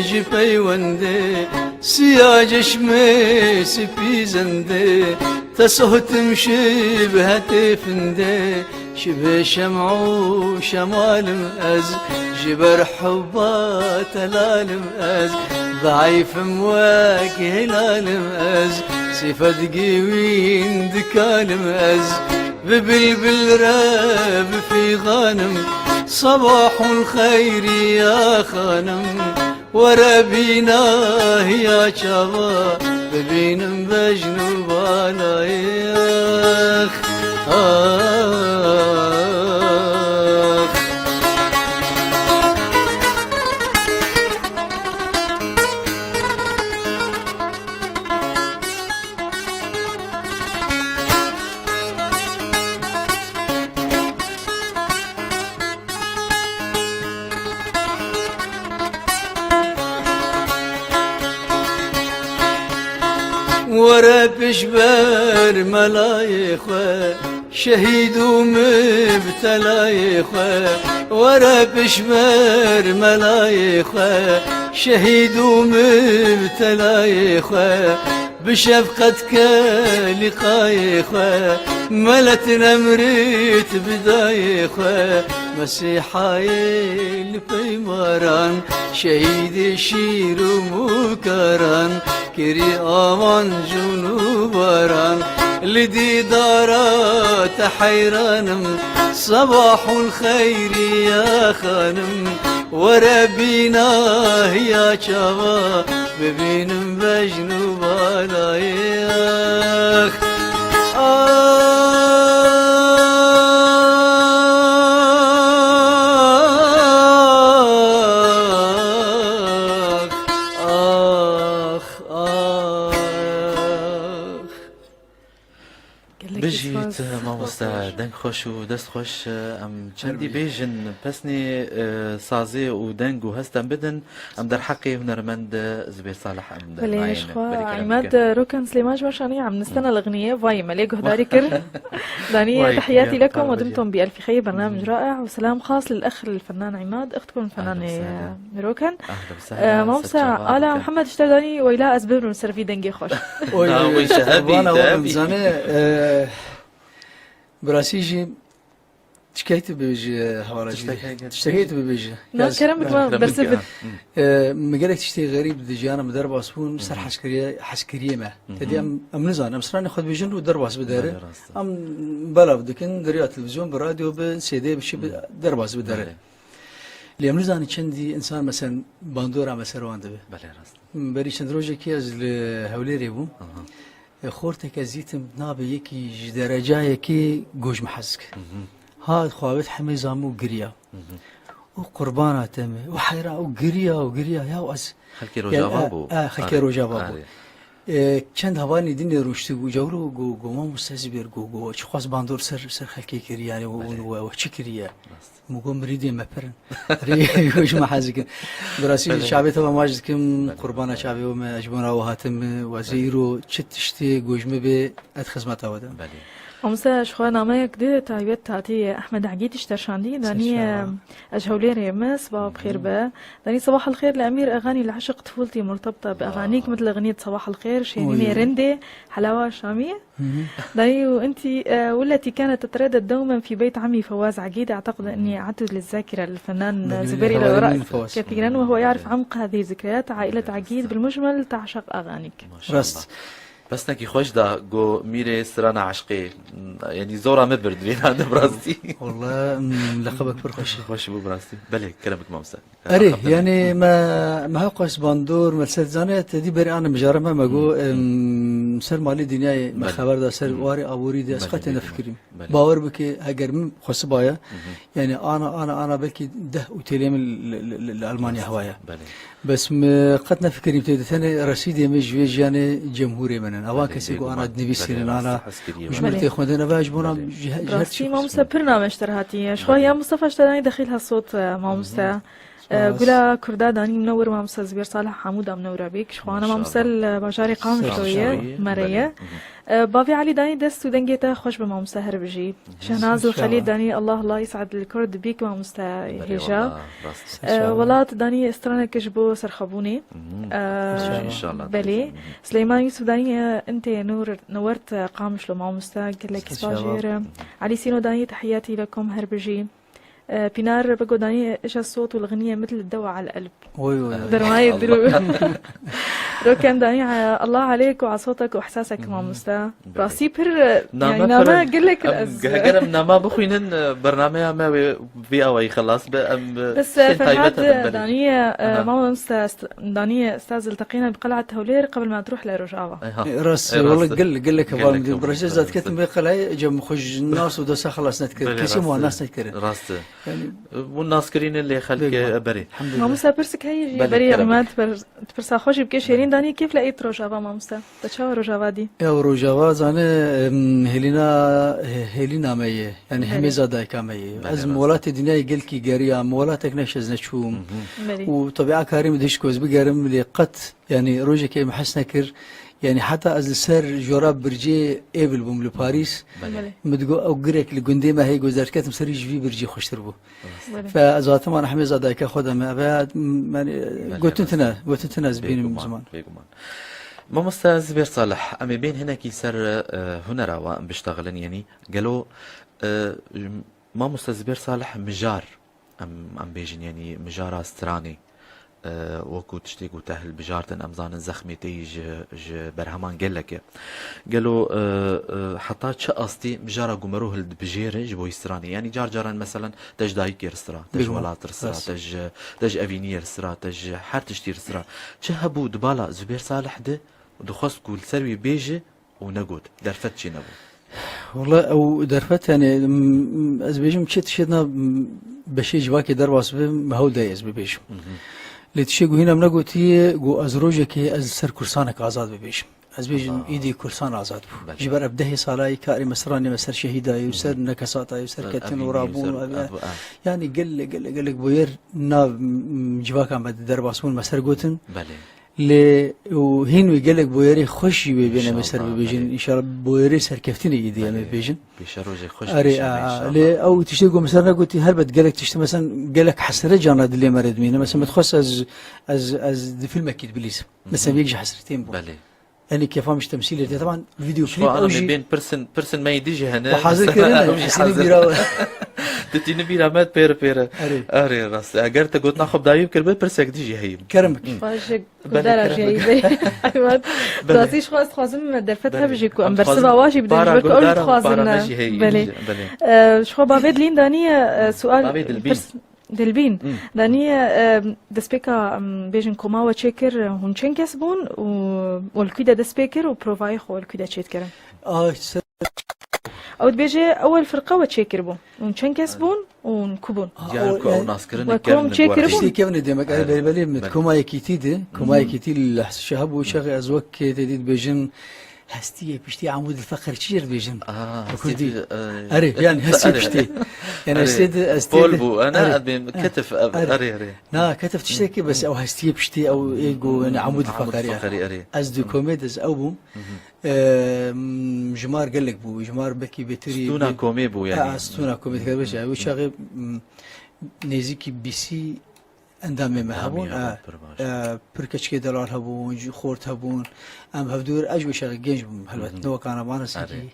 ji peywendê. Siya çeşmê, spî zendê, te sohtim şiv hetê findê. Şibê şem'û şemalim ez, ji ber hubba telalim ez. Zeîfim wek hilalim ez, sifet gîwîn dikalim ez. Bi bilbil re bifîxanim, sebahul xeyrî ya xanim. Were bîna hiya çava, bibînim bejn û balayê. Ax, ax. Were pişber melayê xwe, şehîd û mibtelayê xwe. Were pişber melayê xwe, şehîd û mibtelayê xwe. Bi şefqet ke lîqayê xwe, melet nemrît bi dayê xwe. Mesîhayê li peymaran, şehîdê şîr û mûkaran, kirî awan cûn û baran. Li dîdara te heyranim, sebahul xeyrî ya xanim. Were bîna hiya çava, bibînim bejn û balayê. Ax, ax, ax, ax. Gelekî Bijît, spas. Mamoste, deng xweş û dest xweş. Em çendî bêjin pesnê, e, sazê û deng û hest em bidin. Em derheqê hunermend Zubêr Salih em de Belê, nayên. Ji xwe, belê kerem Îmad bikin. Rokan Silêman ji me şanî em nistena li xniyê, vayê me lê guhdarî kir. Danî, vay, تحياتي لكم ودمتم بألف خير، برنامج رائع، وسلام خاص للأخ الفنان عماد، أختكم الفنان، أهلا وسهلا. آه، روكن. أهلا وسهلا. آه، ماموستا، سجل آلا رابطة. محمد اشترداني ويلا أزبرون سرفي دنجي خوش. Oy, Na, oy, şehebi, vana tebi. Wan zane, e, birasî jî tiştekî tu bibêje, hewara jî. Tiştekî, tiştekî tu bibêje. Na, kerem bik, ma, kerem bik, bersivit. Ha. E, me gelek tiştê xerîb di jiyana me derbas bûn, ser heskiriyê, heskiriyê me. Hı hı. Tedî em, em nizanin, em stranê xwe dibêjin û derbas bidere. Belê, rast e. Em belav dikin, di riya televîzyon, bi radyo, bi C D, bi çi, bi derbas bidere. Belê. Lê em nizanin çendî însan, meselen, bandora me ser wan dibe. Belê, rast. Berî çend rojekî ez li Hewlêrê bûm. Aha. E, xortek ez dîtim, nabê yekî ji derecayekê gojmehezk. Hı hı. Hat xwe avêt hemê zam û giriya. Hı hı. Û qurbana te me. Û heyran, û giriya, û giriya. Ya ez Xelkê Rojava bû. E, e, xelkê Rojava bû. Arê. E, çend hevalên din ê rûniştibû, cewlo go, go, mamoste Zibêr, go, go, çiqas bandor ser, ser xelkê kiriye, yani, we, we, we çi kiriye? Rast. Min got, mirîdê me pir in. Rê ji me hez dikin. Bi rastî çavê te ve maç dikim, qurbana çavê we me, ji bona we hatim me, we zê îro çi tiştê gojmê bê, ez xizmeta we de. Belê. Mamoste, ji xwe nameyek di taybet hatî Ehmed Egîd ji te şandî, danî, ez ji Hewlêrê me, sibaha bi xêr be. داني صباح الخير لأمير أغاني العشق طفولتي مرتبطة بأغانيك مثل أغنية صباح الخير شيريني رندي حلاوة شامية. داني وأنتي، آه، والتي كانت تتردد دوما في بيت عمي فواز عقيد. أعتقد أني أعدت للذاكرة الفنان زبير إلى الوراء كثيرا، وهو يعرف عمق هذه الذكريات. عائلة عقيد بالمجمل تعشق أغانيك. ما شاء الله. Pesnekî xweş da, got, Mîrê strana eşqê. Yanî zora min bird vê nade bi rastî. Walla, mm, leqebek pir xweş e. Xweş bû bi rastî. Belê, kerem bik mamoste. Erê, Xetem. Yanî me, me hewqas bandor, me ser zane, te dî berê ana mijara me, me got, Hmm. em, ser malê dinyayê me Belê. Xeber da, ser Hmm. warê aborî de, ez Belê, qetê belê. Nefikirîm. Belê. Bawer bike, heger min xwesibaye, Mhm. yanî ana, ana, ana belkî deh otelê min li, li, li, li Almanya hewaye. Belê. Bes me qet nefikirîm tê de, tenê resîdê min ji vê jiyanê cemhûrê min in. Ava Belê, kesê ku bêguman. Ana dinivîsînin, Belê, ana rast, heskiriyê ji min Belê. Tê xwendin, eva ji bona Belê. ji he-, ji her Rastî tişt mamoste pir name ji te hatiye. Ji xwe Belê. Ya Mustafa ji te danî dexîl hesot, e, mamoste. Mhm. E, Spas. Gula Kurda danî minewir mamoste Zibêr Salih hemû da minewra bîk. Ji xwe ana mamoste Maşallah. Li bajarê Qamişlo ye, Qamişlo ye, mere ye. Belê. Mhm. E, Bavê Elî danî dest û dengê te xweş be mamoste her bijî. Şehnaz li Xelîl danî Allah Allah îsad li Kurd bîk mamoste Belê hêja. Wallah, rast. E, Welat danî straneke ji bo serxwebûnê. Mhm. E, Înşallah. Belê. Mhm. Sileyman Yusuf danî, e, intê nur newert, e, Qamişlo mamoste gelek spas jê re. Elî Sîno danî tehiyatî lekom her bijî. E, Pînar Bego danî, e, îşa sot û lixniyê mitl dewa al elb. Oy, oy, oy. Dermayê dirû. Rokem danî, e, Allah aleyk û asotek û ihsasek mamoste. Belê. Rastî pir, e, Name yanî name pir, gelek em, ez. Heger em nama bixwînin, e, bernameya me wê vê awayî xelas be, em, e, Bes, e, tiştên Ferhad, taybet hebin, e, belê. Danî, e, Aha. Mamoste, st-, danî, e, استاذ التقينا بقلعة هولير قبل ما تروح لرojava. Aha. E, rast, E, wala rast. Gel, gelek heval Gelek min dî. Bi rastî ez ketim vê qelayê, cem xwe ji nas û desa xelas nedikir. Belê, Kesî rast. Wan nas nedikir. Rast. Yanî Hûn nas kirîne lê xelkê Bêguman. Berê. Elhamdulillah. Mamoste pirsik heye jî Belê, berî kerem. Ehmed, per-, pirsa xwe jî bike şêrîn danî kêf le êt rojava mamoste. Te çawa rojava dî? Ew rojava zane, em, hêlîna, hê-, hêlîna me ye. Yanî Belê. Hemêza dayika me ye. Belê, Ez rast. Welatê dinyayê gelkî geriya, me welatek neş ez neçûm. Mhm. Belê. Û tebîa karê min dişt ku ez bigerim lê qet, yanî rojekê min hes nekir. Yanî heta ez li ser jora bircê êvil bûm li Parîs. Belê. Belê. Min digot ew girek li gundê me heye, ku ez derketim serî ji vî bircî xweştir bû. Belê. Fe ez hatim ana hemêza dayika xwe de me. Ve, m-, yanî, Belê, gotin rast. Tine, gotin tine ez bînim Bêguman, ziman. Bêguman. Mamoste Zibêr Salih, em ê bên hinekî ser, e, hunera we em biştexilin, yanî gelo, e, mamoste Zibêr Salih mijar, em, em bêjin, yanî mijara stranê, e, wekû tiştê ku te hilbijartin, em zanin zexmê te yî ji, ji berheman gelek e. Gelo, e, e, heta çi astî mijara ku mero hildibijêre ji bo stranê? Yanî car caran meselen te ji dayikê re sira, te ji Bêguman. Welat re sira, Rast. Te ji, te ji evîniyê re sira, te ji her tiştî re sira. Çi hebû di bala Zubêr Salih de û dixwest ku li ser wî bêje û negot? Derfet çi nebû? Wala ew derfet, yanî, m-, m-, ez bêjim çi tiştê na, m-, beşê civakê derbas bibe, me hewl dayê ez bibêjim. Mhm. Lê tiştê ku hîna min negotiye, ku ez rojekê ez li ser kursanek azad bibêjim. Ez bêjim, Allah. Îdî kursan azad bû. Belê. Ji ber ev dehê salayî karê me stranê me ser şehîdayê û ser Mhm. nekesatayê û ser Ser ketin û evînî û rabûn ser û ev, ev, ev. Yanî gelek, gelek, gelek boyer nav, m-, civaka me de derbas bûn, me ser gotin. Belê. Lê û hîn wê gelek boyerê xweş jî wê bêne me ser Înşallah, bibêjin. Belê. Înşallah boyerê serkeftinê îdî em ê Belê. Bêjin. Pêşerojê xweş Erê, bêşe, a, înşallah. Lê ew tiştê ku me ser negotî, helbet gelek tişt, mesela gelek hesret cana dilê me re dimîne. Mesela min dixwest ez, ez, ez di filmekî de bilîzim. Mesela Mhm. yek ji hesretên bû. Belê. Yanî kêfa min ji temsîlê tê. Teban video Ji xwe klîp ana ew me jî bên pirsin, pirsin me yî dijî hene. Bi hazir kirin, Ew jî hesînî hazir. Bîra we. Ditîni bîra me pêre pêre. Erê. Erê, rast. Eger te gotina xwe bi dawî bikirbe, pirsek dijî heyî. Kerem bikî. Hı. Xwe ji Belê, guhdara kerem jî bikî. Heyî. Belê. Rastî ji xwe ez dixwazim derfet Belê. Hebe jî ku em Em bersiva dixwazin wa jî bidin ji para ber ku ew jî guhdara, dixwazin para ne. Me jî heyî. Belê. Belê. Ee, ji xwe bavê Dilîn daniye, e, sual Bavê Dilbîn. pirs-, Dilbîn, Hmm. Danî, e, destpêka, em, bêjin koma we çêkir, hûn çend kes bûn û, û li kû de dest pê kir û provayê xwe li kû de çêdikirin? Ay, ser Ew dibêje, ewel firqe we çêkiribû. Hûn çend kes bûn û hûn ku bûn? Diyar ku ew naskirin We kevin kom çêkiribûn? Tiştê kevin ê demek, erê, belê, belê, min koma yekîtî de, koma yekîtî li şeha bû, şexê ez wek tê dî dibêjin, Hestiyê piştî Amûd Feqir çi jê dibêjin? Bi kurdî. Erê, yani hestiyê piştî. Yani hestiyê de, hestiyê Pol de. Bû, ana Erê. Adem, ketif, Erê. Erê, erê. Na, ketif tiştekî bes ew hestiyê piştî, ew ê go, yani Amûd Feqir ya. Feqirî, erê. Ez di komê de ez ew bûm. Em, jimar gelek bû, jimar belkî bêtirî Stûna bê-, komê bû, yani. Ha, stûna komê dikare beşe. Ew çaxê, m, nêzîkî bîsî endamê me hebûn. Endamê hebûn, e, pir baş. E, pir keçikê delal hebûn, jî xort hebûn. Em hevdû, ez ji wê şexê genc bûm, helbet. Mhm. Ne wekana vana Erê. Sekî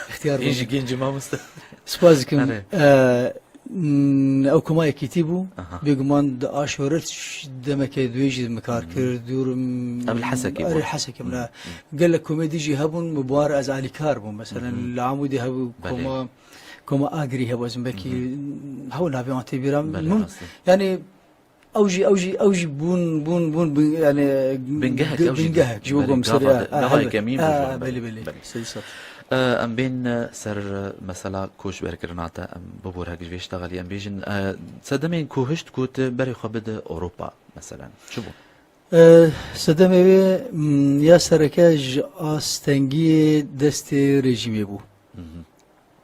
ixtiyar Ê bûm. Jî genc mamoste. Spas dikim. Erê. E, Mm, ew koma yekîtî bû. Aha. Bêguman di a şoret ş-, demeke dûyê jî min kar kir. Dûr, mm, Ev li Hesekê bû. Erê, Hesekê bû, ne. Gelek komedî jî hebûn, min bi wan re ez alîkar bûm. Meselen, li Amûdê hebû. Belê. Koma, koma Agirî hebû, ez belkî hewl navê wan tê bîra min. Belê, rast e. Yani, ew jî, ew jî, ew jî bûn, bûn, bûn, bûn, yani, Bingehek, ew jî bingehek, ji bo belê, gom serê, gava de, ha, gava helbet. Yekemîn Ha, bû, belê, belê. Belê, sê sed. E, em bên, e, ser, e, mesela koçberkirina te, em biborek ji vê ştexelî, em bêjin, e, sedemên ku hişt ku tu berê xwe bide Ewropa, meselen, çi bû? E, sedemê wê, m, ya sereke ji astengiyê destê rejîmê bû.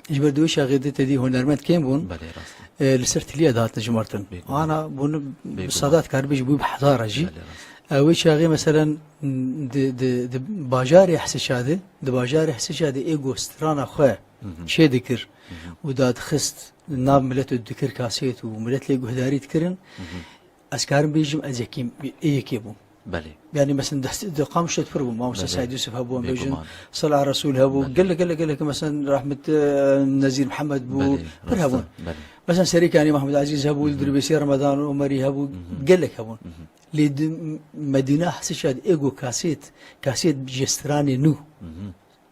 Ji ber di wê çaxê de tedî hunermend kêm bûn. Belê, rast e. E, li ser tiliya dihatin jimartin. Bêguman. Ana bûn Bêguman. Sadat karibê ji bû bi hezara jî. Belê, rast e. E, wê çaxê, meselen, di, di, di bajarê Hesişa de, di bajarê Hesişa de ê ku strana xwe çê dikir û dadixist nav milet û dikir kasêt û milet lê guhdarî dikirin, ez karim bêjim ez yekîm, ê yekê bûm. Belê. Yani, mesela, dest, di Qamişlo de pir bû. Mamoste Belê. Seîd Yusuf hebû, em bêjin, Bêguman. Sala Resûl hebû. Belê. Gelek, gelek, gelek, mesela, rahmet, e, Nezîr Mihemed bû. Belê, Pir rast e, hebûn. Belê. Mesela, Serêkanî Mehmed Ezîz hebû, Dirbêsî Remedan Omerî hebû. Gelek hebûn. Lê di Medîna Hesişa de ê ku kasêt, kasêt ji stranê nû.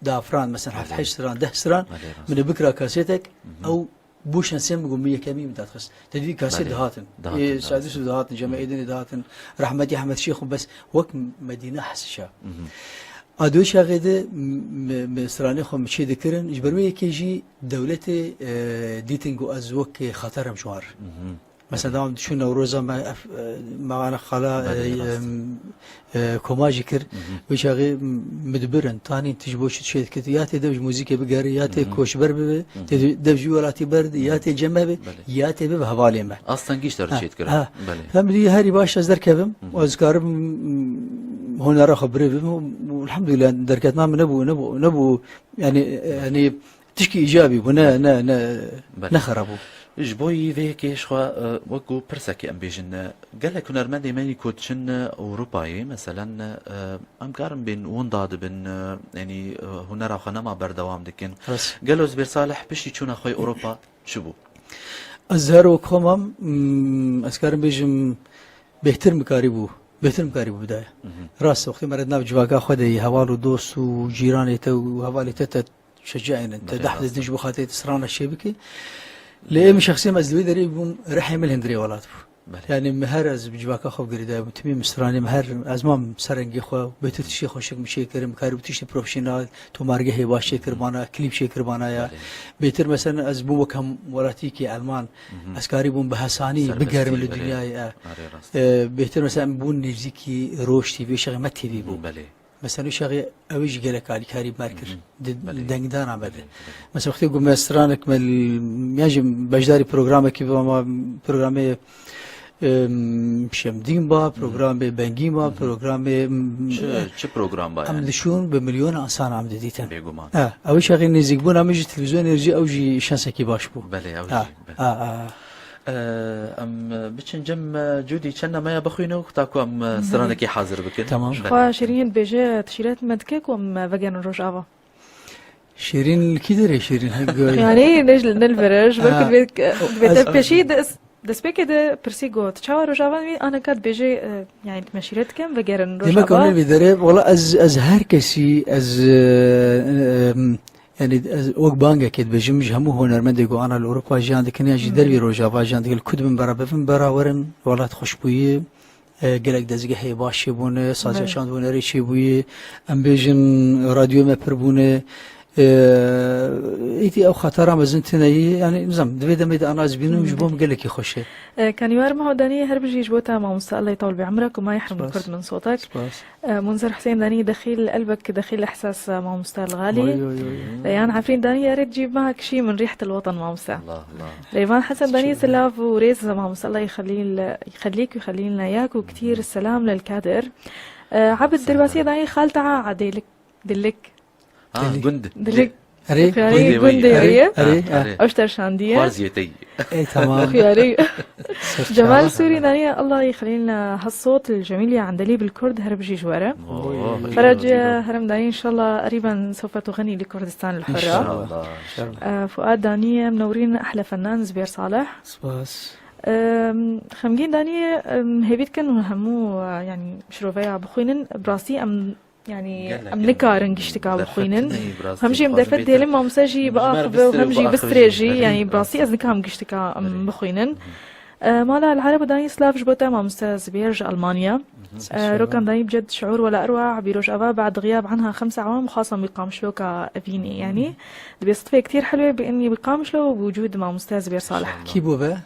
Dafran, mesela, heft Belê. Heşt stran, deh stran, Belê, rast. Min ê bikira kasêtek, ew bû şansê min ku min yekemî min dadxist. Te dî kasêt Belê. Dihatin. Dihatin, Ê, dihatin. Sadî Yusuf dihatin, Cem Êdinî dihatin, rahmetî Ehmed Şêx û bes wek Medîna Hesişa. A di wê çaxê de m-, m-, stranê xwe min çê dikirin, ji ber wê yekê jî dewletê, e, dîtin ku ez wek xeter im ji wan re. Mesela, dawam diçûn Newroza me, ef-, e, me ana xala, Belê, e, rast e. em, e, koma jî kir. Wê çaxê m-, min dibirin, tanîn tu ji bo çi dişê dikit, ya tê dev ji muzîkê bigerî, ya tê koçber bibe, tê dev ji wî welatî berde, ya tê cem hebe, Belê. Ya tê bibe hevalê me. Astengî ji te re Ha, çêdikir. Ha. Belê. Em dî herî baş ez derkevim, û ez karim, m-, hunera xwe birêvim, û, û elhamdulillah derketina min nebû, nebû, nebû, yani, e, yani, Tişkî îcabî bû, ne, ne, ne, Belê. Ne xerab bû. Ji bo yî vê yekê ji xwe, e, wekû pirsekê em bêjin, e, gelek hunermendê me yî ku diçin, e, Ewropayê, meselen, e, em karin bên winda dibin, e, yanî, e, hunera xwe nema berdewam dikin. Rast. Gelo Zubêr Salih piştî çûna xwe yê Ewropa çi bû? Ez her wek xwe mam, mm, ez karim bêjim, bêhtir mikarî bû. Bêhtir mikarî bû bidaya. Rast, wextê me re di nav civaka xwe de yî, heval û dost û cîranê te û hevalê te te şecayînin, te Belê, deh rast. Didin ji bo xatirê te strana çê bike. Lê ê min şexsî em ez li wê derê bûm, rihê min li hundirê welat bû. Belê. Yani min her ez bi civaka xwe girêdayî bûm, timî min stranê min her ez mam ser rengê xwe, bêtir tiştê xweşik min çêkirin, min karîbû tiştê profesyonel, tomargehê baş çêkiribana, klîp çêkiribana ya. Belê. Bêtir mesela ez bûm wek hemwelatîkê Elman, ez karîbûm bi hesanî Serbest bigerim bî, li belê. Dinyayê. E, Arê rast. E, bêtir mesela em bûn nêzîkî Roj T V, şexê me T V bû. Belê. Mesela, wî çaxê ew ê jî gelek alîkarî bi me re kir. Di Belê. Dengdana me de. Belê, belê. Mesela, wextê ku me stranek me li, yan jî beşdarî programekî bû, ama programê, em, Şemdîn ba, programê Bengî ba, programê, em, Çi, çi program ba em yani? Diçûn bi milyona insan em didîtin. Bêguman. Ha, ew çaxê nêzîkbûna min ji televîzyonê jî ew jî şansekî baş bû. Belê, ew Ha, jî, belê. Ha, ha. Em biçin cem, e, Cûdî çend nameya bixwîne û ta ku em, e, stranekê hazir bikin. Tamam. Belê. Xwe Şîrîn dibêje, tu şîret me dike ku em vegerin Rojava? Şîrîn li kî derê Şîrîn? He, go- Yani, ne ji, ne li vir e, ji ber ku Ha. Divê, divê te Ez- pêşî des-, destpêkê de pirsî got, çawa Rojava wî, aneka dibêje, e, yani, me şîret dike em vegerin Rojava. Demek ew ne vî derê, wala ez, ez her kesî, ez, e, e, em, Yani ez wek bangekê dibêjim, ji hemû hunermendê ku ana li Ewropa jiyan dikin, yan jî dervî Rojava jiyan dikin, li ku dibin bera bibin, bera werin, welat xweş bûye, e, gelek dezgehê baş çêbûne, saziya Belê. Çand û hunerê çêbûye, em bêjin radyoyê me pir bûne, e, îtî ew xatara mezin tune ye, yani nizam, di vê demê de ana ez bînim, ji bo min gelekî xweş e. E, Kanîwar Mehodaniye her bijî ji bo te mamoste, Allah yetawil bi emrek û ma yehrim Spas. Kurd min sotek. Spas. آه، منذر حسين داني دخيل قلبك، دخيل إحساس، آه، ماموستا الغالي. وي، وي، وي. ريان عفرين داني يا ريت تجيب معك شي من ريحة الوطن ماموستا. الله، الله. ريفان حسن داني شكرًا. سلاف وريز ماموستا، الله يخلي ل-، يخليك ويخلي لنا إياك، وكتير السلام للكادر. آه، عبد الدرباسية داني خالتها عديلك، دلك. آه، دلك. جندي. دلك. Erê, Xiyarê gundê wî ye. Erê, erê, erê. Ew ji te şandiye. Xwarziyê te yî. Ey, tamam. Xiyarê. Cemal Sûrî daniye, Allah yixlîn has sot il cemîl ya endeliy bil kurd her bijî ji we re. Oo, Ferec herem daniye, inşallah erîben sofet û xenî li Kurdistan li hurra. İnşallah. İnşallah. Fuad daniye, mnewrîn ehle fenan Zibêr Salih. Spas. Xemgîn daniye, hêvî dikin û hemû, e, yanî şiroveya bixwînin. Bi rastî em Yanî, em nikarin giştika bixwînin. Em jî em derfet dêlin, mamoste jî biaxive û hem jî bistrê jî. Yanî, bi rastî ez nikarim giştika em bixwînin. E, mala El Ereb danî, silav ji bo te, mamoste Zibêr ji Almanya. E, Rokan danî, biced şiûr wela erwa bi rojava bad xiyab anha xemse awam xasan bi qamişloka evînê. Yanî, dibê sitfê ktir helwê bi inî bi qamişlo û bi wicûd mamoste Zibêr Salih. Kî bû be?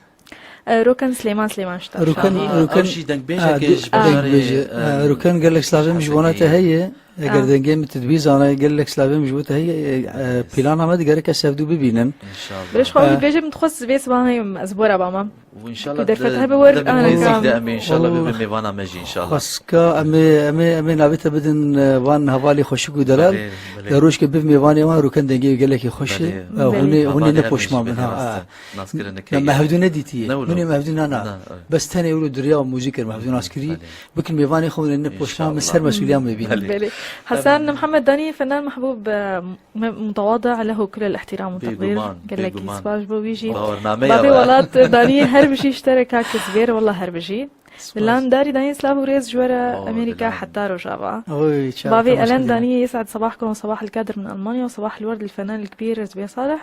E, Roken Silêman Silêman ji te. Roken, Roken, ew jî dengbêjek e, ji bajarê, dengbêje. E, Roken, gelek slavê min ji bona te heye. Eger dengê min tu dibî zane, gelek slavê min ji bo te heye. E, plana me de gerek ez hevdû bibînim. Înşallah. Bila ji xwe bibêje, min dixwest vê sibanê ez bora bama. Û înşallah derfet hebe wer, ana kam. De em ê înşallah bibe mêvana me jî înşallah. Xwestka em ê, em ê, em ê navê te bidin, e, van hevalê xweşik û delal. Belê, belê. Ya rojke biv mêvanê wan, Roken dengê gelekî xweş e. Belê. E, hûn ê, hûn ê nepoşman bin, ha. Naskirin Me, me hevdû nedîtiye. Ne wilo. Hûn ê me hevdû na, na. Na, evet. Bes tenê wilo diriya û muzîk kir me hevdû nas kiriye. Belê. Bikin mêvanê xwe hûn ê ne poşman, min ser mesulîya me bînin. Belê. Belê. Hasan Muhammed danî, fenan mehbûb, e, me-, mutawada lehu kulel ihtiram û teqdîr. Bêguman, gelekî bêguman. Spas bo wî jî. Bawernameya bavê welat danî, her bijî ji te re kak Zibêr, wallah her bijî. Spas. Dilan darî danî, silav û rêz ji we re, Amerîka heta Rojava. Oy, çav. Bavê Elen danî, yes'ed sabahkum, sabah el kadir min Almanya, sabah el werd el fenan el kbîr Zibêr Salih.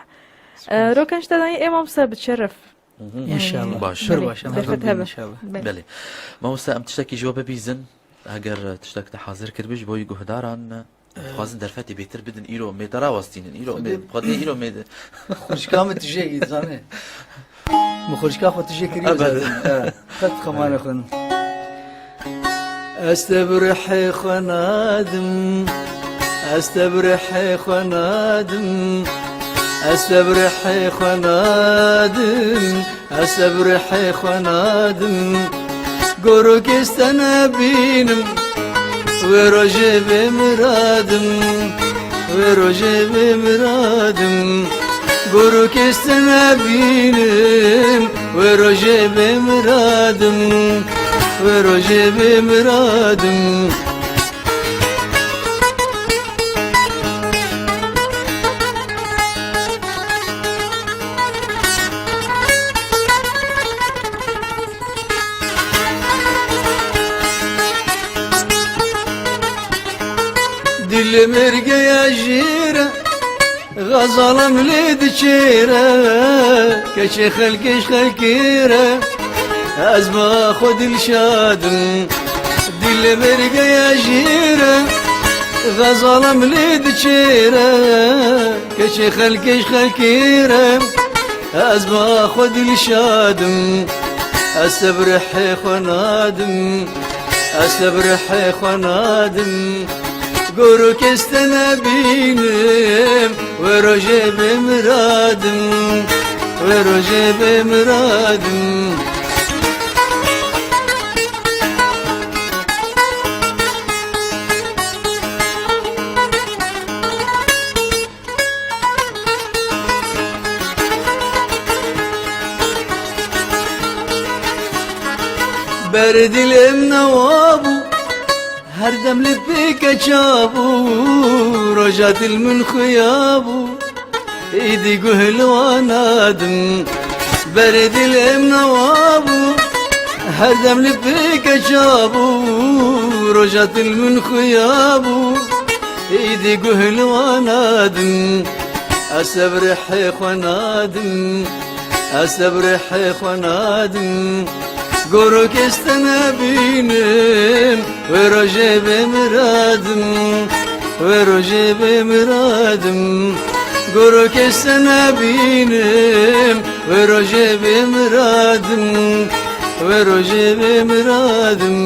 Spas. E, Roken ji te danî, ê mamoste bi şeref. Înşallah. Baş. Pir baş. Em derfet hebe. Înşallah. Belê. Belê. Mamoste, em tiştekî ji we bibîzin. Eger tiştek te hazir kiribî ji bo wî guhdaran, dixwazin derfetê bêtir bidin. Îro em ê te rawestînin. Îro em ê, xwedê îro em ê de. Xurşka min tije yî, zanê. Min xurşka xwe tije kirî zaten. Evet. Qet xemane xwe. Ez te bi rihê xwe nadim, ez te bi rihê xwe nadim, ez te bi rihê xwe nadim, ez te bi rihê xwe nadim. Gorokê ez te nebînim, wê rojê bê miradim, wê rojê bê miradim. Gorokê ez te nebînim, wê rojê bê miradim, wê rojê bê miradim. Dilê mirgeya jîr e, Xezala min lê diçêre, keçê xelkê ji xelkê re, ez bi xwe dilşad im. Dilê mergeya jîr e, xezala min lê diçêre, keçê xelkê ji xelkê re, ez bi xwe dilşad im. Ez te bi rihê xwe nadim, ez te bi rihê xwe nadim. Gorokê ez te nebînim, wê rojê bê miradim, wê rojê bê miradim. Berê dilê min newa bû, her dem li pêke çabû, roja dil min xuya bû, îdî guh li wan nadim. Berê dilê min newa bû, her dem li pêke çabû, roja dil min xuya bû, îdî guh li wan nadim. Ez te bi rihê xwe nadim, ez te bi rihê xwe nadim. Gorokê ez te nebînim, wê rojê bê miradim, wê rojê bê miradim. Gorokê ez te nebînim, wê rojê bê miradim, wê rojê bê miradim.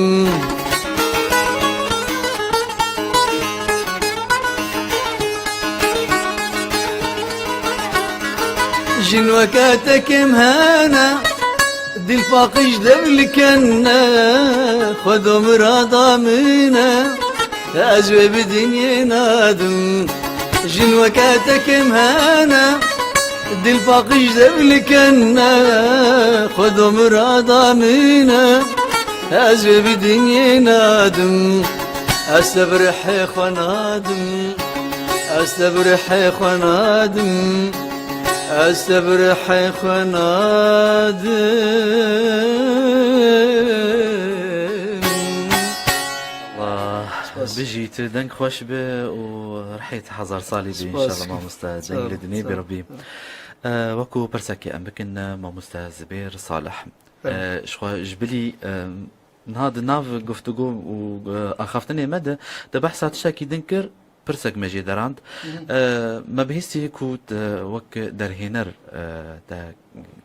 Jin weke te kêm hene, dil paqij dev li ken ne, xwedo mirada min e, ez wê bi dinyê nadim. Jin weke te kêm hene, dil paqij zevlikene, xwe do mirada min e, ez vê bi dinyê nadim, ez te bi rihê xwe nadim, ez te bi rihê xwe nadim, ez te bi rihê xwe nadim. Allah, bijî tu deng xweş be û rihê te hezar salî be, Spas. Înşallah mamoste, Sağ ol, deng li dinê sağ be ol. Rabbî. E, wekû pirsekê em bikin, e, mamoste Zibêr Salih. Evet. E, ji xwe ji bilî, e, niha di nav guftûgo û, e, axaftinê me de, te behsa tiştekî din kir, pirsek me jê derand. Hı hı. E, me bihîstiye ku te wek derhêner, e, te,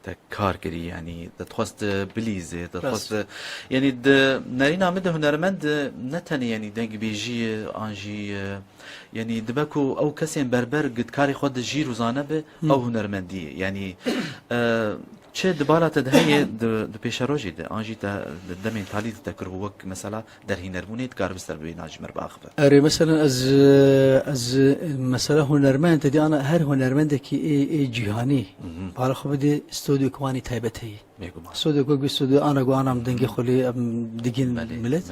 te kar kirî, yanî te dixwest bilîzê, te Rast. dixwest, yanî di nerîna min de hunermend ne tenê, yanî dengbêjî ye, an jî, e, yanî dibe ku ew kesên berber di karê xwe de jîr û zane be, Hı. ew hunermendî ye. Yanî, e, çi di bala te de heye di, di pêşerojê de, an jî te di demên talî de te kir û wek mesela derhînerbûnê dikare bi ser vê nacî me re biaxive. Erê, meselen ez, ez mesela hunermend, te dî ana her hunermendekî ê, ê cîhanî, Mhm. bala xwe bidê stûdyoyek wanî taybet heye. Bêguman. Stûdyoyek wek stûdyo ana ku ana em dengê xwe lê em digihîn Belê, milet. milet.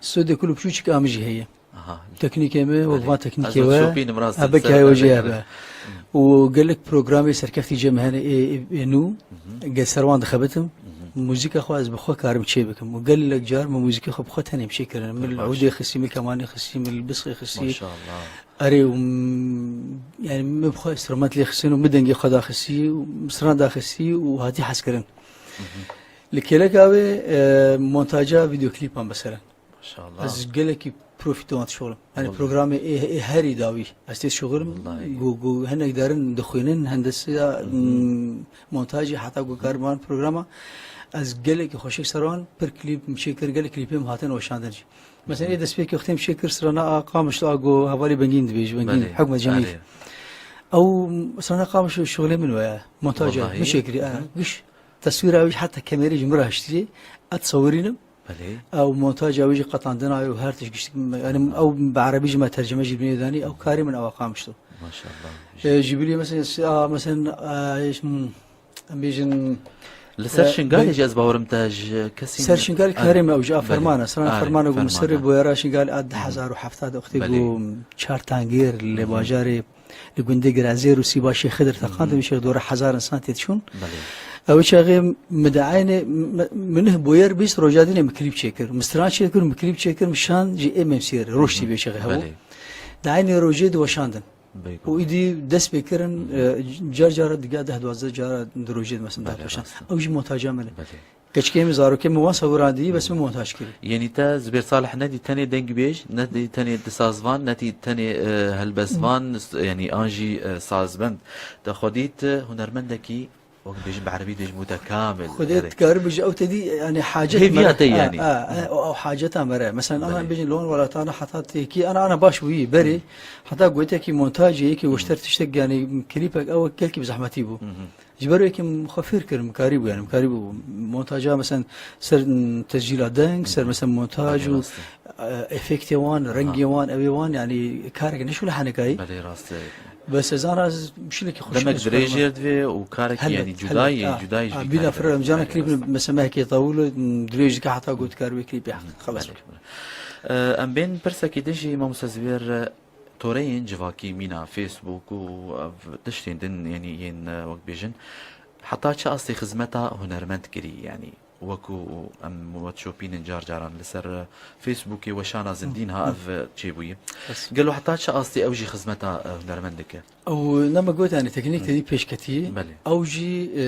Stûdyoyek kul û piçûçik a min jî heye. Aha. Teknîkê me, wek Belê. van teknîkê Ez we, şopînim rast e, ebek ser heye we jî bebek hebe. rast. Û gelek programê serkeftî cem hene ê, ê, ê nû, Mhm. gel ser wan dixebitim. Mhm. Muzîka xwe ez bi xwe karim çê bikim. Û gelek car min muzîka xwe bi xwe tenê çê kirin. Min Pir baş. Udê xistî, min kemanê xistî, min bisxê xistî. Maşallah. Erê, û m-, yani min bi xwe instrument lê xistin û min dengê xwe daxistî, û min stran daxistî û hatî hezkirin. Mhm. Li kêleka wê, e, montaja videoklîpan mesela. Maşallah. Ez gelekî profî wan dişolim. Yani Vallahi. programê ê, ê herî dawî ez tê dişolim. Vallahi. Ku, ku hinek derin dixwînin, hendesiya, Mhm. m, montajî heta ku kariban programa. Ez gelekî xweşik ser wan, pir klîp çêkir, gelek klîpê min hatin weşandin jî. Mesela Mhm. ê destpêkê wextê min çêkir, strana a Qamişlo a ku hevalî Bengîn dibêje, Bengîn, Belê. Hukmet Cemîl. Erê. Ew strana Qamişlo şixulê min we ye. Montaja Vallahi. min çêkirî, e, Mhm. giş. Teswîra wî heta kemerê ji min re hiştî, ez sewirînim. Belê. Ew montaja wî jî qetandina wî û her tişt giştik, yani ew bi erebî ji me tercime jî binê danî, ew karê min ew Qamişlo. Maşallah. E, ji bilî mesela, si-, a, mesela, e, hmm, em bêjin, Li ser e, Şingalê be- jî ez bawerim te ji kesî Ser Şingalê Erê. karê me ew ji a Belê. fermana, sana Erê, fermana ku fermana. Misirê boyera Şingalê a du hezar û heft de wextê Belê. ku çar tangêr li Hı hı. bajarê li gundê Girazêr û Sîba Şêx Xidir teqandin, Hı hı. Şêx dora hezar insan tê diçûn. Belê. Ew çaxê min di eynê, mi, min nih boyer bîst roja dînê min klîp çêkir. Min stran çêkir, min klîp çêkir, min şan ji ê memsiyê re, roştî Hı hı. bê çaxê hebû. Belê. Di eynê rojê di weşandin. Bêguman. Û îdî dest pê kirin, Hı hı. e, car cara diga deh duwazdeh cara di rojê de mesela Belê, dihat weşan. rast e. Ew jî montaja min e. Belê. Keçikê min, zarokê min wan sewirandî, bes min montaj kirî. Yenî te Zubêr Salih nedî tenê dengbêj, nedî tenê di sazvan, nedî tenê, e, helbestvan, s-, yenî an jî, e, sazbend. Te xwe dît, e, hunermendekî, wek dibêjin bi erebî dibêjin mutekamil. Xwedê Erê. dikare bêje ew te dî, yani hacet Hêviya mere. te Ha, yani. ha, ha, o, o haceta mere. Mesela ana Belê. bêjin li wan welatana heta têkî, ana, ana baş bûyî berê. Heta gotekî montajê yekî Hı. weşter tiştek yani klîpek ew gelkî bi zehmetî bû. Hı hı. Ji ber wê yekê min xwe fêr kir, min karîbû, yani, min karîbû montaja, mesela, ser, m, tescîla deng, ser, mesela, montaj Belê, û, rast e. e, efektê wan, Aha. rengê wan, evê wan, yani, kareke ne şule henekayî. Belê, rast e. Bes ez ana ez şilekî xweşik Demek ez dirêj xwe jêr divê û karek, Helbet, yani, cudayî, helbet, ha, cudayî ha, jî bîna karek. fir em cana Belê, klîp, rast e. mesela, mehekê tawil, m, dirêj dike heta got kar wê klîpê, xelas Belê. bike. E, em bên pirsekî din jî, Mamoste Zubêr, e, Toreyên civakî mîna Facebook û ev tiştên din, yanî yên, e, wek bêjin, heta çi astê xizmeta hunermend kirî, yanî wekû em wet şopînin car caran li ser, e, Facebookê weşana zindî niha Hı. ev, e, çêbûyî. Bes. Gelo heta çi astê ew jî xizmeta, e, hunermend dike? Ew ne me got, yanî teknîk Hı. tedî pêşketî. Belê. Ew jî, e,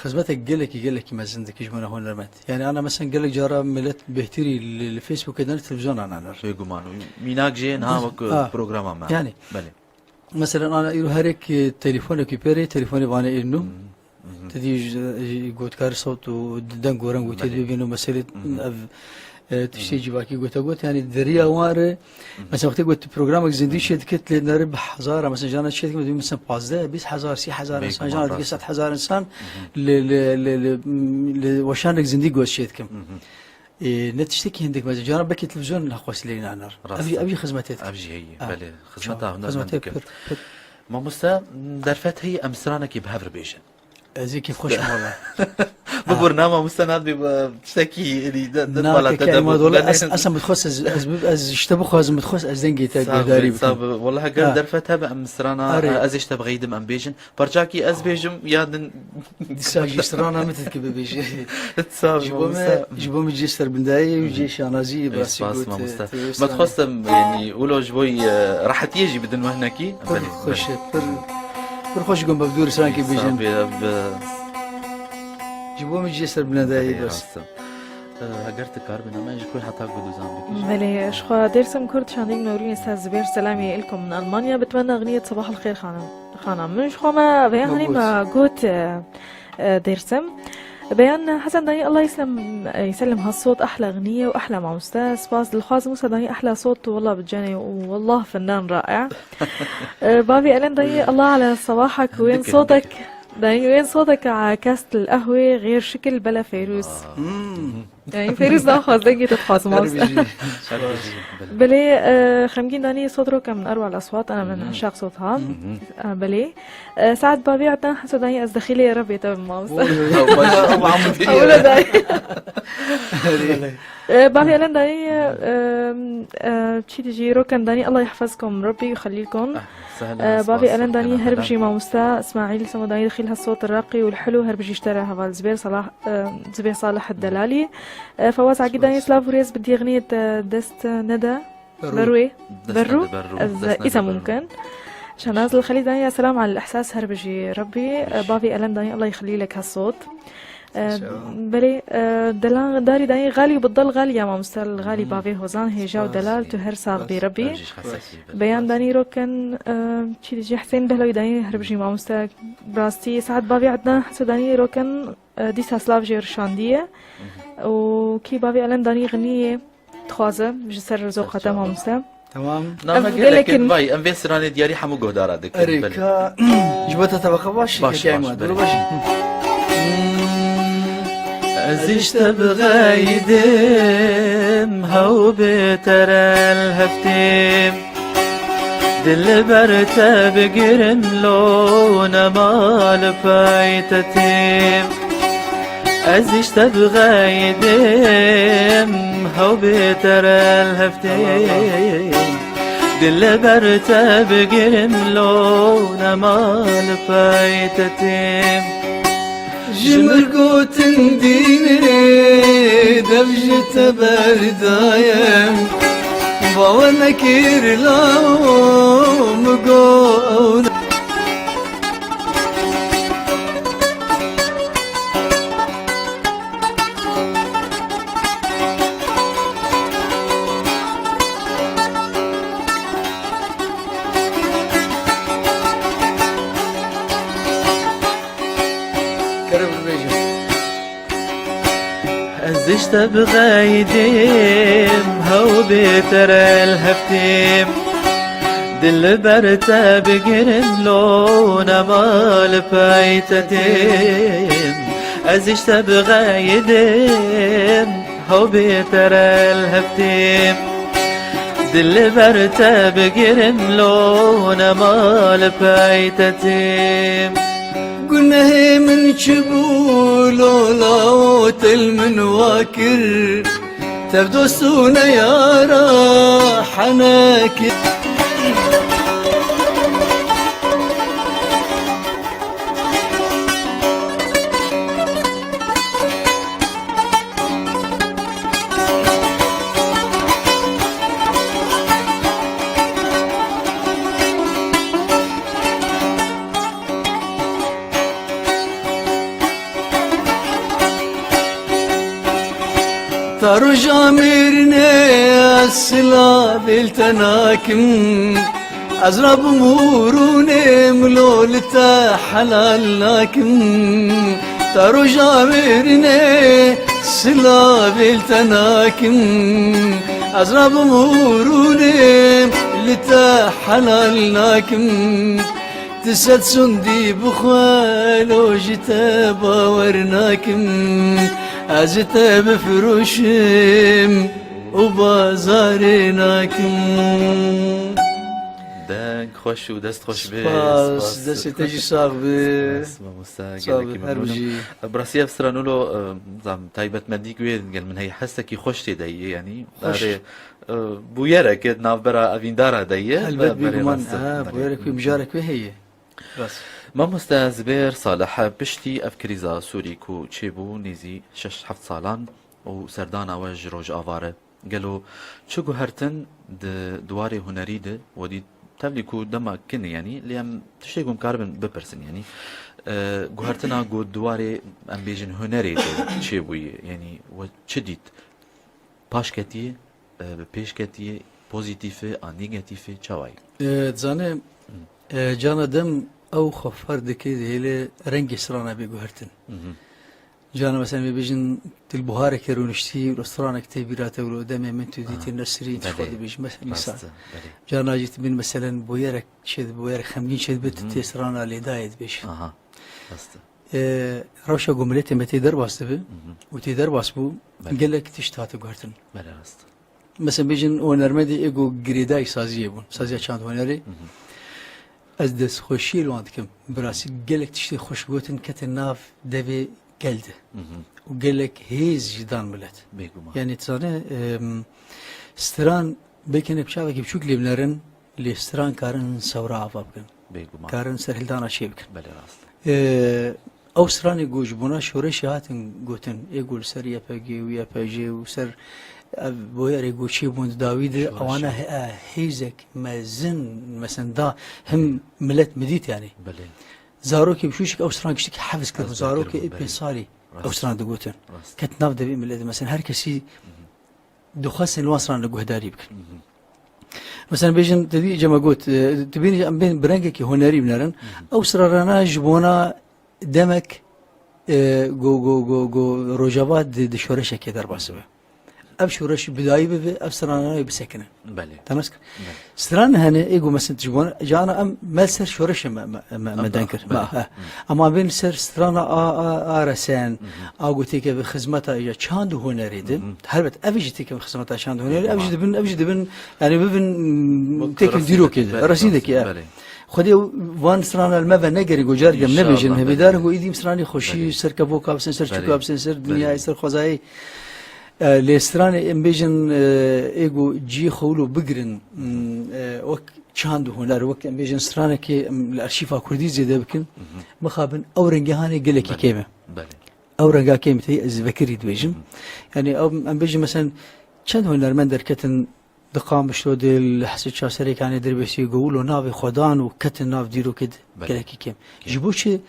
xizmetek gelekî, gelekî mezin dike ji bona hunermend. Yani ana mesela gelek cara millet bêhtirî li, li Facebookê de televîzyonan aner. Bêguman. Mînak jê niha wek, Ha. programa me. Yani. Belê. Mesela ana îro herek, e, telefonekî pêrê, telefonê vanê ênû. Hı hı. Te dî ji, ji gotkar sewt û deng û reng û Belê. tedbî bîno meselê Hı hı. ev, e, tiştê Hı hı. civakî gote got. Yani deriya wan re, Hı hı. mesela wextê got programek zindî Hı hı. çê dikit lê nere bi hezara, mesela jana çê dikit, mesela pazdeh, bîst hezar, sî hezar Bê insan, guman jana dikit rast. sed hezar insan Hı hı. li, li, li, li, li weşanek zindî got çê dikim. Hı hı. Ê, ne tiştekî hindik mezin. Cara belkî televîzyon nexweş lê nanar. Rast Ev, e. Ev jî xizmetê dike. Ev jî heye, Ha. belê. Xizmeta Çawa? hunan Xizmetê dikim. pir, pir. Mamoste, derfet heye em stranekî bi hev re bêjin. Ez ê kêfxweş bim wala. Bibur, na mamoste, nadibê, e, tiştekî, êdî, de, de, Na, bala te keke, de Emad, bû. wala, Ne, ez, ne. ez, em dixwest, ez, ez, ez ji te bixwazim, dixwest, ez dengê te Sağ ol, guhdarî sağ bikim. ol. Wala, heger Ha. derfet hebe, em strana, Erê. e, ez ê ji te bixeydim, em bêjin. Parçakî ez bêjim, ya din. Dîsa jî strana min te dike bibêje. Sağ ol, Ji bo me, mamoste. ji bo me cihê serbindayê û cihê şanaziyê Ê, bi rastî spas, got, mamoste. e, te Me strana. dixwestim, yanî, wilo ji bo, e, rehetiyê jî bidin wehnekî. Pir Belê, xweş belê. e, pir, pir xweş got me bi dû stranekê Sağ bêjin. be, be. Ji bo me cihê serbindayê Belê, bes. rast e. E, heger tu kar bina, me ji xwe heta ku duzan bikî. Belê, ji xwe Dêrsim Kurd şandî min nûrî nêsa Zibêr Selamê ilkom min Almanya, bitmena xniyet Sabah el Xêr xanim. Xana min ji xwe me veya hanî me got, e, e, Dêrsim. Beyan Hesen Danî, Allah yislim, e, yislim ha sot, ahla xniye û ahla mamoste. Spas, dilxwaz Musa Danî, ahla sot, wallah bi cenê û wallah fennan rae. E, Bavî Elen Danî, Allah ala sabahak, wên sotek. Danî, wên sotek a kast el ehwê, xêr şikil, bela Feyrûz. Hmm. Yani Feyrûz daha fazla git dixwazim Her az. bijî. Belê, e, xemgîn Danî sot roke min erwa el aswat, ana min Mhm. şax sot ha. Mhm. E, belê. E, Saad Bavî Adnan Heso Danî ez dexîlê Rebê te bim mamoste. Oy, oy, oy. Ew baş. Ew amûdî ye. Ewle Danî. Belê. E, Bavî Elen Danî, e, e, çî dijî roken Danî, Allah yahfazkom Rebî û xelîlkom. Ah, sehla, E, Bavî spas, Elen Danî, sehla, her bijî sehla. Mamoste Ismaîl Semo Danî dexîl ha sot raqî û el helu, her bijî ji te re heval Zibêr Salah, e, Zibêr Salih Delalî. E, Fawaz Agî Danî, Spas. Silav û rêz bi dî xniyê te dest nede. Berû. Berûê. Dest Berû. nede Berû. Ez, Dest nede îsa Berû. mumkin. Şenaz el Xelî Danî, selam al ihsas, her bijî Rebî. E, Bavî Elen Danî, Allah yixlî lek ha sot. E, Sağ ol. belê, e, Delan Darî Danî, Xalî û Bidal Xalî ya mamoste, Xalî Hmm. Bavê Hozan, hêja û Spas. delal, tu her sax bî Rebî. Spas. Beyan Danî roken, e, çî dijî Hesên Behloy Danî, her bijî mamoste, bi rastî, Saad Bavî Adnan Heso Danî roken, e, dîsa silav jê rişandiye. Mhm. Û kî Bavî Elen Danî xniyê dixwaze ji ser zoqa te mamoste. Tamam. Name Ev gelek gelek in. in vay, em vê stranê diyarî hemû guhdara dikin. Erê, Belê. ka, ji bo te tebeqa baş, Baş, kekê baş, Emad, belê. baş. Ez işte bi xeydim, hew bê terel heftim. Dilber te bigirim lo, nema li pey te tim. Ez işte bi xeydim, hew bê terel heftim. Dilber te bigirim lo, nema li pey te tim. Ji mir gotin dînê dev ji te berdayem. Bawer nekir lawo min go ew ne. Kerem bibêje. Ez işte bi xeydim, hew bê terel heftim. Dilber te bigirim lo, nema li pey te tim. Ez işte bi xeydim, hew bê terel heftim. Dilber te bigirim lo, nema li pey te tim. Gunehê min çi bû, lola otel min wa kir. Tev dostûne yara henekî. Ta roja mêrine ez silavê li te nakim. Ez rabim û rûnê min lo li te helal nakim. Ta roja mêrine silavê li te nakim. Ez rabim û rûnê li te helal nakim. Ti sed sundî bixwe lo ji te bawer nakim. Ez te bifroşim û bazarê nakim. Deng xweş û dest xweş be. Spas, spas. Destê te jî sax be. Spas, mamoste, gelekî memnûn im. Sağ ol, her bijî. Bi rastî ev stranûlo, e, zam, taybetmendî ku yê gel min heye, hesekî xweş tê de ye, yanî. Xweş. Arê, e, bûyerek di navbera evîndara de ye. Helbet, bêguman, ha, bûyerek wê, mijarek wê heye. Rast. Mamoste Zubêr Salih, piştî ev krîza Sûrî ku çêbû, nêzî şeş heft salan û serdana we ji Rojava re, gelo çi guhertin di di warê hunerî de we dît? Tevlî ku dema kin e, yanî, lê em tiştê ku em karibin bipirsin, yanî, e, guhertina ku di warê, em bêjin, hunerê de çêbûye, yanî, we çi dît? Paş ketiye, e, bi pêş ketiye, pozîtîf e, a negatîf e, çawa ye? E, dizane, e, cana dem ew xwe ferq dike, dihêle rengê strana bê guhertin. Mhm. Cana mesela, em ê bêjin, tu li buharekê rûniştî, wilo stranek tê bîra te, wilo demê min tu dîtî, aha, nesirîn, tu xwe dibêjî, mes-, mîsal. Rast e, belê. Cana jî tu bîn, meselen, bûyerek çêdibe, bûyerek xemgîn çêdibe, tu, mhm, tê strana lêdayê dibêjî. Aha, rast e. E, rewşa ku miletê me tê derbas dibe, mhm, û tê derbas bû, belê, gelek tişt hate guhertin. Belê, rast. Mesela bêjin, hunermendê ê ku girêdayî saziyê bûn, saziya çand hunerê. Mhm. Ez destxweşiyê li wan dikim. Bi rastî gelek tiştê xweş gotin, ketin nav devê gel de. Mhm. Û gelek hêz jî dan milet. Bêguman. Yanî, tu zanî, em, stran belkî hinek bi çavekî biçûk lê binerin, lê stran karin sewra ava bikin. Bêguman. Karin serhildana çê bikin. Belê, rast. E, ew stranê ku ji bona şoreşê hatin gotin, ê ku li ser Y P G û Y P J û ser ev boyerê ku çêbûn di dawî de, şoreşê, ewana he-, e, hêzek mezin, mesela, da him, belê, milet mi dît, yanî. Belê. Zarokê biçûçik ew stran giştikî hefz kirin. Ez zarokê, bêtir bûm, ê pênc, belê, salî ew, rast, stran digotin. Rast. Ket nav devê milet, mesela, her kesî, mhm, dixwestin li wan stranan li guhdarî bikin. Mhm. Mesela bêjin, te dî cema got, e, tu bînî em bên bi rengekî hunerî binerin. Mhm. Ew strana ji bona demek, e, go, go, go, go Rojava di, di şoreşekê derbas be. Ev şoreş bi dawî bibe, ev strana wê bisekinin. Belê. Te nas kir? Belê. Stran hene, ê ku mesela ji bona, cana em me ser şoreşê me, me, me, me, em deng kir. Belê. Me, he. Hı. Ama bên ser strana a, a, a resen, hı hı, a ku têke bi xizmeta ya çand û hunerê de. Hı hı. Helbet, ev jî têke bi xizmeta çand û hunerê. Bêguman. Ev jî dibin, ev jî dibin, yani bibin, mm, têkin dîrokê de, resîdekê, belê, e. Belê. Xwedê van strana li me ve negerî, ku careke em nebêjin, inşallah, hêvîdar, belê, ku êdî em stranê xweşî, belê, ser kevoka bisin, ser, belê, çûka bisin, ser, belê, dinyayê, ser xwezayê. E, lê stranê em bêjin, e, ê ku cihê xwe wilo bigirin, mm, e, wek çand û huner, wek em bêjin stranekê em li arşîfa kurdî zêde bikin, mhm, mixabin ew rengê hanê gelekî, belê, kêm e. Belê. Ew renga kêm tê, ez vekirî dibêjim. Mhm. Yani ew, em bêjin, mesela, çend hunermend derketin di Qamişlo de, li Hesê Çaserê kanê derbasî, ku wilo navê xwe dan û ketin nav dîrokê de, belê, gelekî kêm. Kêm. Ji bo çi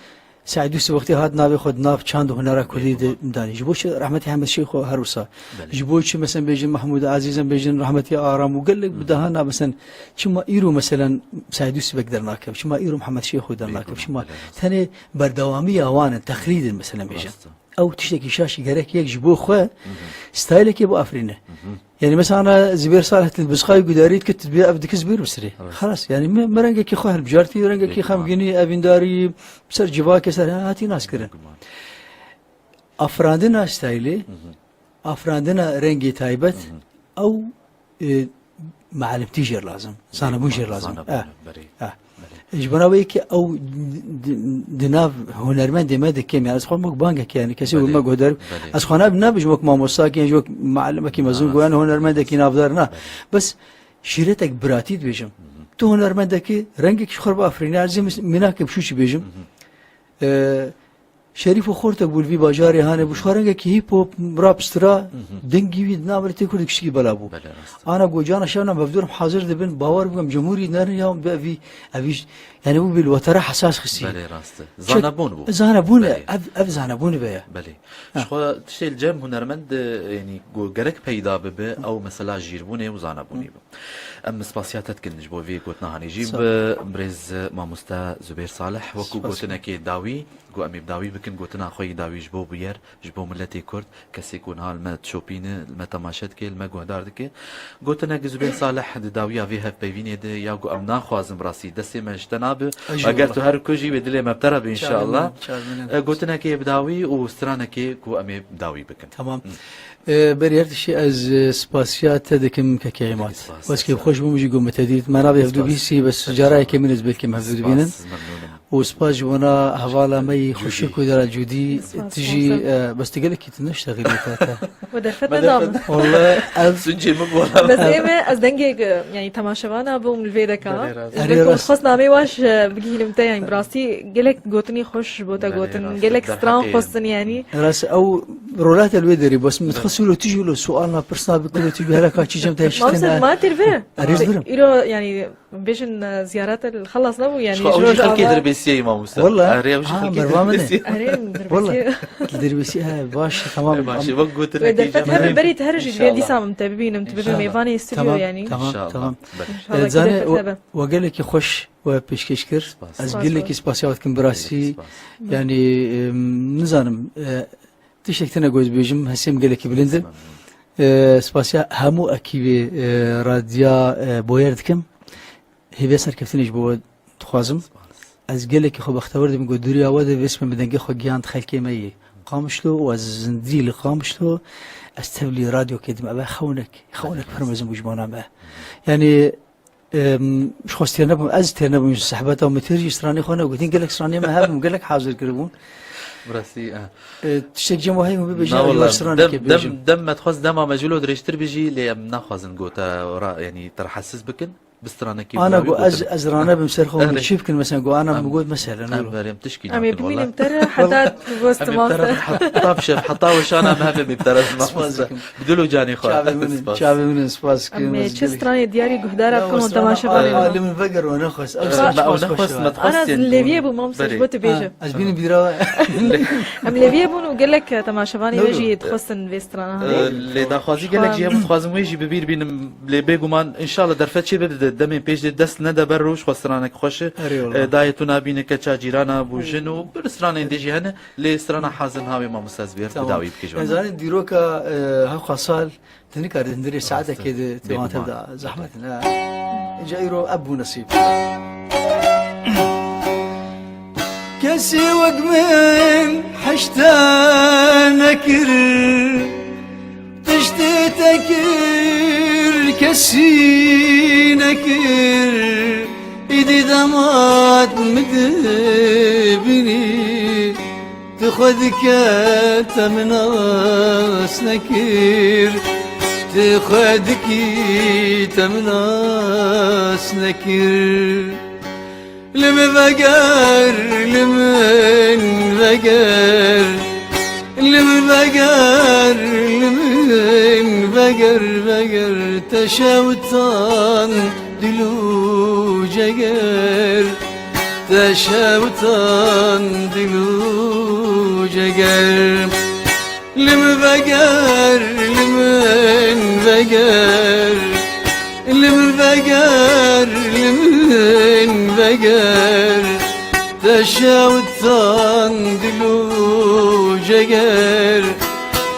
Seîd Yûsif wextê hat navê xwe di nav çand û hunera kurdî de, bêguman, danî? Ji bo çi rehmetî Hemed Şêxo her wisa? Belê. Ji bo çi, mesela, bêjin Mehmûd Azîz, em bêjin rehmetî Aram û gelek, hı hı, bi daha na, mesela, çima îro, mesela, Seîd Yûsifek dernakeve? Çima îro Mihemed Şêxo dernakeve? Bêguman, çima, belê, rast, tenê berdewamiya wan in, teqlîd in, mesela, bêjin. Rast e. Ew tiştekî şaş e, gerek yek ji bo xwe, hı hı, stayilekê biafirîne. Hı hı. Yani mesela ana Zubêr Salih, tu bi sixayê gudarî dikit, tu dibê ev dikit Zubêr Misirê. Evet. Xelas, yani me, me rengekî xwe hilbijartî, rengekî, bêguman, xemgînî, evîndarî, ser civakê ser hatî naskirin. Bêguman. Afirandina stayilê, hı hı, afirandina rengê taybet, hı hı, ew, e, mealimtî jê lazim, zanebûn jê lazim. Bêguman, zanebûn, eh, berê. Eh. Belê. Ji bona wê yekê ew di, di, di nav hunermendê me de kêm, yani ez xwe wek bangekê, yani kesê, belê, wek me guhdar, belê, ez xwe nab-, nabêjim wek mamostakê, yan jî wek malimekî mezin, na, ku yan hunermendekî navdar, na. Belê. Bes şîretek biratî dibêjim. Hı hı. Tu hunermendekî rengekî xwe biafirîne, ez ê mis-, mînakê biçûçî bêjim. Hı hı. Ee, Şerîf û xortek bû li vî bajarê, hanê bû, ji xwe rengekî hip hop, rap, stra, hı hı, dengî wî di nav miletê Kurd giştikî bela bû. Belê, rast. Ana ku cana şevna mevdûr hazir dibin, bawer bikim, cumhurî nerin ya, bi evî, evî, yani bû bil wetara hesas xistî. Belê, rast e. Zanebûn bû. Zanebûn e, belê, ev, ev zanebûn be ya. Belê. Ha. Ji xwe tiştê li cem hunermend, e, yani ku gerek peyda bibe, ew mesela jîrbûnê û zanebûnê, hı, be. Em spasiya te dikin ji bo vê gotina hanê jî. Sağ ol. Bi birêz mamoste Zubêr Salih, wekû, spas, gotinekê dawî, ku em ê bi dawî Kin gotina xwe yî dawî ji bo bûyer, ji bo miletê Kurd, kesê ku niha li me dişopîne, li me temaşe dike, li me guhdar dike. Gotinek Zubêr Salih di dawiya vê hevpeyvînê de ya ku em naxwazin bi rastî destê me ji te nabe. Eger tu her ku jî wê dilê me bi te re be înşallah. E, gotinekê bi dawî û stranekê ku em ê bi dawî bikin. Tamam. E, berî her tiştî ez, e, spasiya te dikim kekê Îmad. Weskî xweş bûm jî ku me te dît. Me navê hevdû bîsî, bes cara yekê min ez belkî em hevdû dibînin. Û spas ji bona hevala me yî xweşik û dera Cûdî, tu jî, e, bes tu gelekî tu neştexîlî te. We derfet nedamin. Walla ez Suncê min bû. Bes ê me, ez dengê, e, yanî temaşevana bûm li vê deka. Belê rast. Û belkî min dixwest namê waş, e, bigihînim te, yanî bi rastî gelek gotinî xweş ji bo te gotin. Gelek stran xwestin yanî. Rast, ew rola te li wê derê, bes min dixwest wilo tu jî wilo sualna pirsna bikiro, tu jî hela ka çî cem te hiştine. Mamse, ma têr vê. Erê ez birim. Îro yanî Bêjin, e, ziyarete li xelas nebû, yanî ji xelkê dirbêsiyê mamoste. Walla. Erê, ew jî xelkê dirbêsiyê. Erê, dirbêsiyê. Dirbêsiyê, he, baş, tamam. Baş, wek gotinekê. Wê derfet hebe, berî tu here jî divê dîsa min te bibînim, tu bibî mêvanê stûdyo yanî. Tamam, tamam. Înşallah. E, zanî, we gelekî xweş we pêşkêş kir. Ez gelekî spasiya we dikim bi rastî. Yanî, em, nizanim, e, tiştek tune ku ez bêjim, hesê min gelekî bilind e. E, spasiya hemû ekîbê, e, Radya, e, Boyer dikim. Hêviya serkeftinê ji bo we dixwazim. Ez gelekî xwe bextewar dibim ku dûriya we de vê sibe min dengê xwe gihand xelkê me yê Qamişlo û ez zindî li Qamişlo, ez tevlî radyokê dim, ev e xewnek, xewnek pir mezin bû ji bona me. Yanî, em, ji xwe têr nebûm, ez têr nebûm ji sehbeta min têr jî stranê xwe ne, gotin gelek stranê me hebûn, gelek hazir kiribûn. Bi rastî, e. E, tiştek cem heye min bibêje, na, walla, stranekê dem, bêjim. Dem, dem me dixwest dema me ji lo dirêjtir bijî, lê em naxwazin ku te ra-, yanî te rahatsiz bikin. Bi stranekî ana ku ez, ez ranebim ser xwe, min çi bikin, mesela, ku ana min got, mesela, em, em tişkî nakin, walla. Em ê bimînin te re, heta tu west master. Heta bi şev, heta weşana me hebe bê te re master. Bi dil û canê xwe. Çavê min in, çavê min in, spas dikim. Em ê çi stranê diyarî guhdara bikin û temaşevanê. Li min veger we nexwest. Ew nexwest, me dixwest. Ana ez lêviyê bûm, mam ser ji bo tu bêje. Ez bînim bîra we. Em lêviyê bûn û gelek temaşevanê wê jî dixwestin vê strana. Lê daxwazî gelek jî heye, min dixwazim wê jî bi bîr bînim. Lê bêguman, înşallah derfet çê bibe, demên pêş dê dest nede ber roj, xwe stranek xweş e. Erê wala. E, dayê tu nabîne keça cîrana bû jin û bir stranên dê jî hene. Lê strana hazir niha wê mamoste ez bêr bi dawî bike ji we. Tamam. Ez zanî dîroka, e, hewqa sal, tu nikarî hundirê saetekê de tê wan tev da zehmet in, ha. Îca îro ev bû nesîb. Kesî wek min heşte nekir, tiştê te kir kesî nekir. Îdî demat min dibînî, tu xwe dike te min nas nekir, tu xwe dikî te min nas nekir. Li min veger, li min veger, li min veger, li min veger, veger, te şewtan dil û ceger, te şewtan dil û ceger. Li min veger, li min veger, li min veger, li min veger. Te şewtan dil û ceger,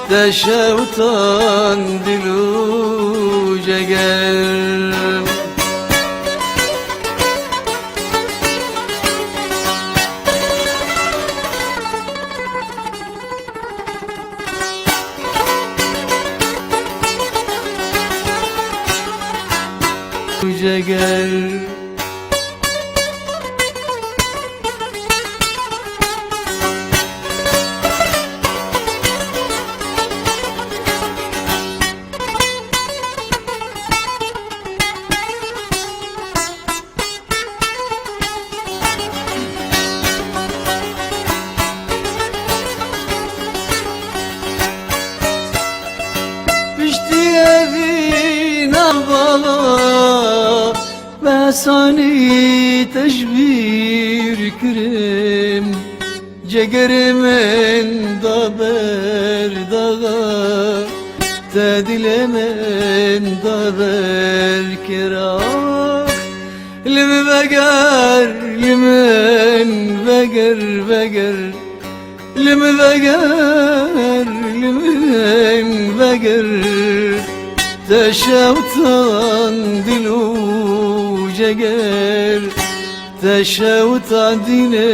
te şewtan dil û ceger. Ceger. Piştî evîna bala, bi hesanî te ji bîr kirim. Cegerê min da ber daxa, te dilê min da ber kira. Li min veger, li min veger, veger. Li min veger, li min veger, te şewtan dil û ceger, te şewtan dînê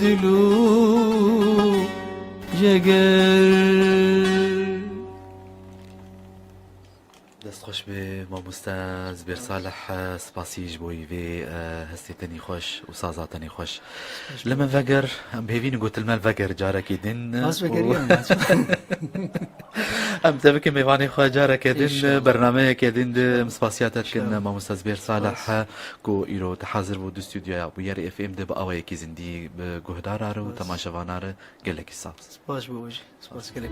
dil û ceger. Dest xweş be, mamoste Zibêr Salih, spasî ji bo vê, e, hestê tenî xweş û saza tenî xweş. Li min veger, em hêvî ne gotin me veger carekê din. Bas û vegeriyan, bas. Em te bikin mêvanê xwe carekê din, İnşallah. Bernameyeke din de em spasiya te dikin, İnşallah. Mamoste Zibêr Salih, Spas. Ku îro te hazir bû di stûdyoya Bûyerê F M de bi awayekî zindî bi guhdara re û Spas. Temaşevana re gelekî sax. Spas bo we jî. Spas gelek.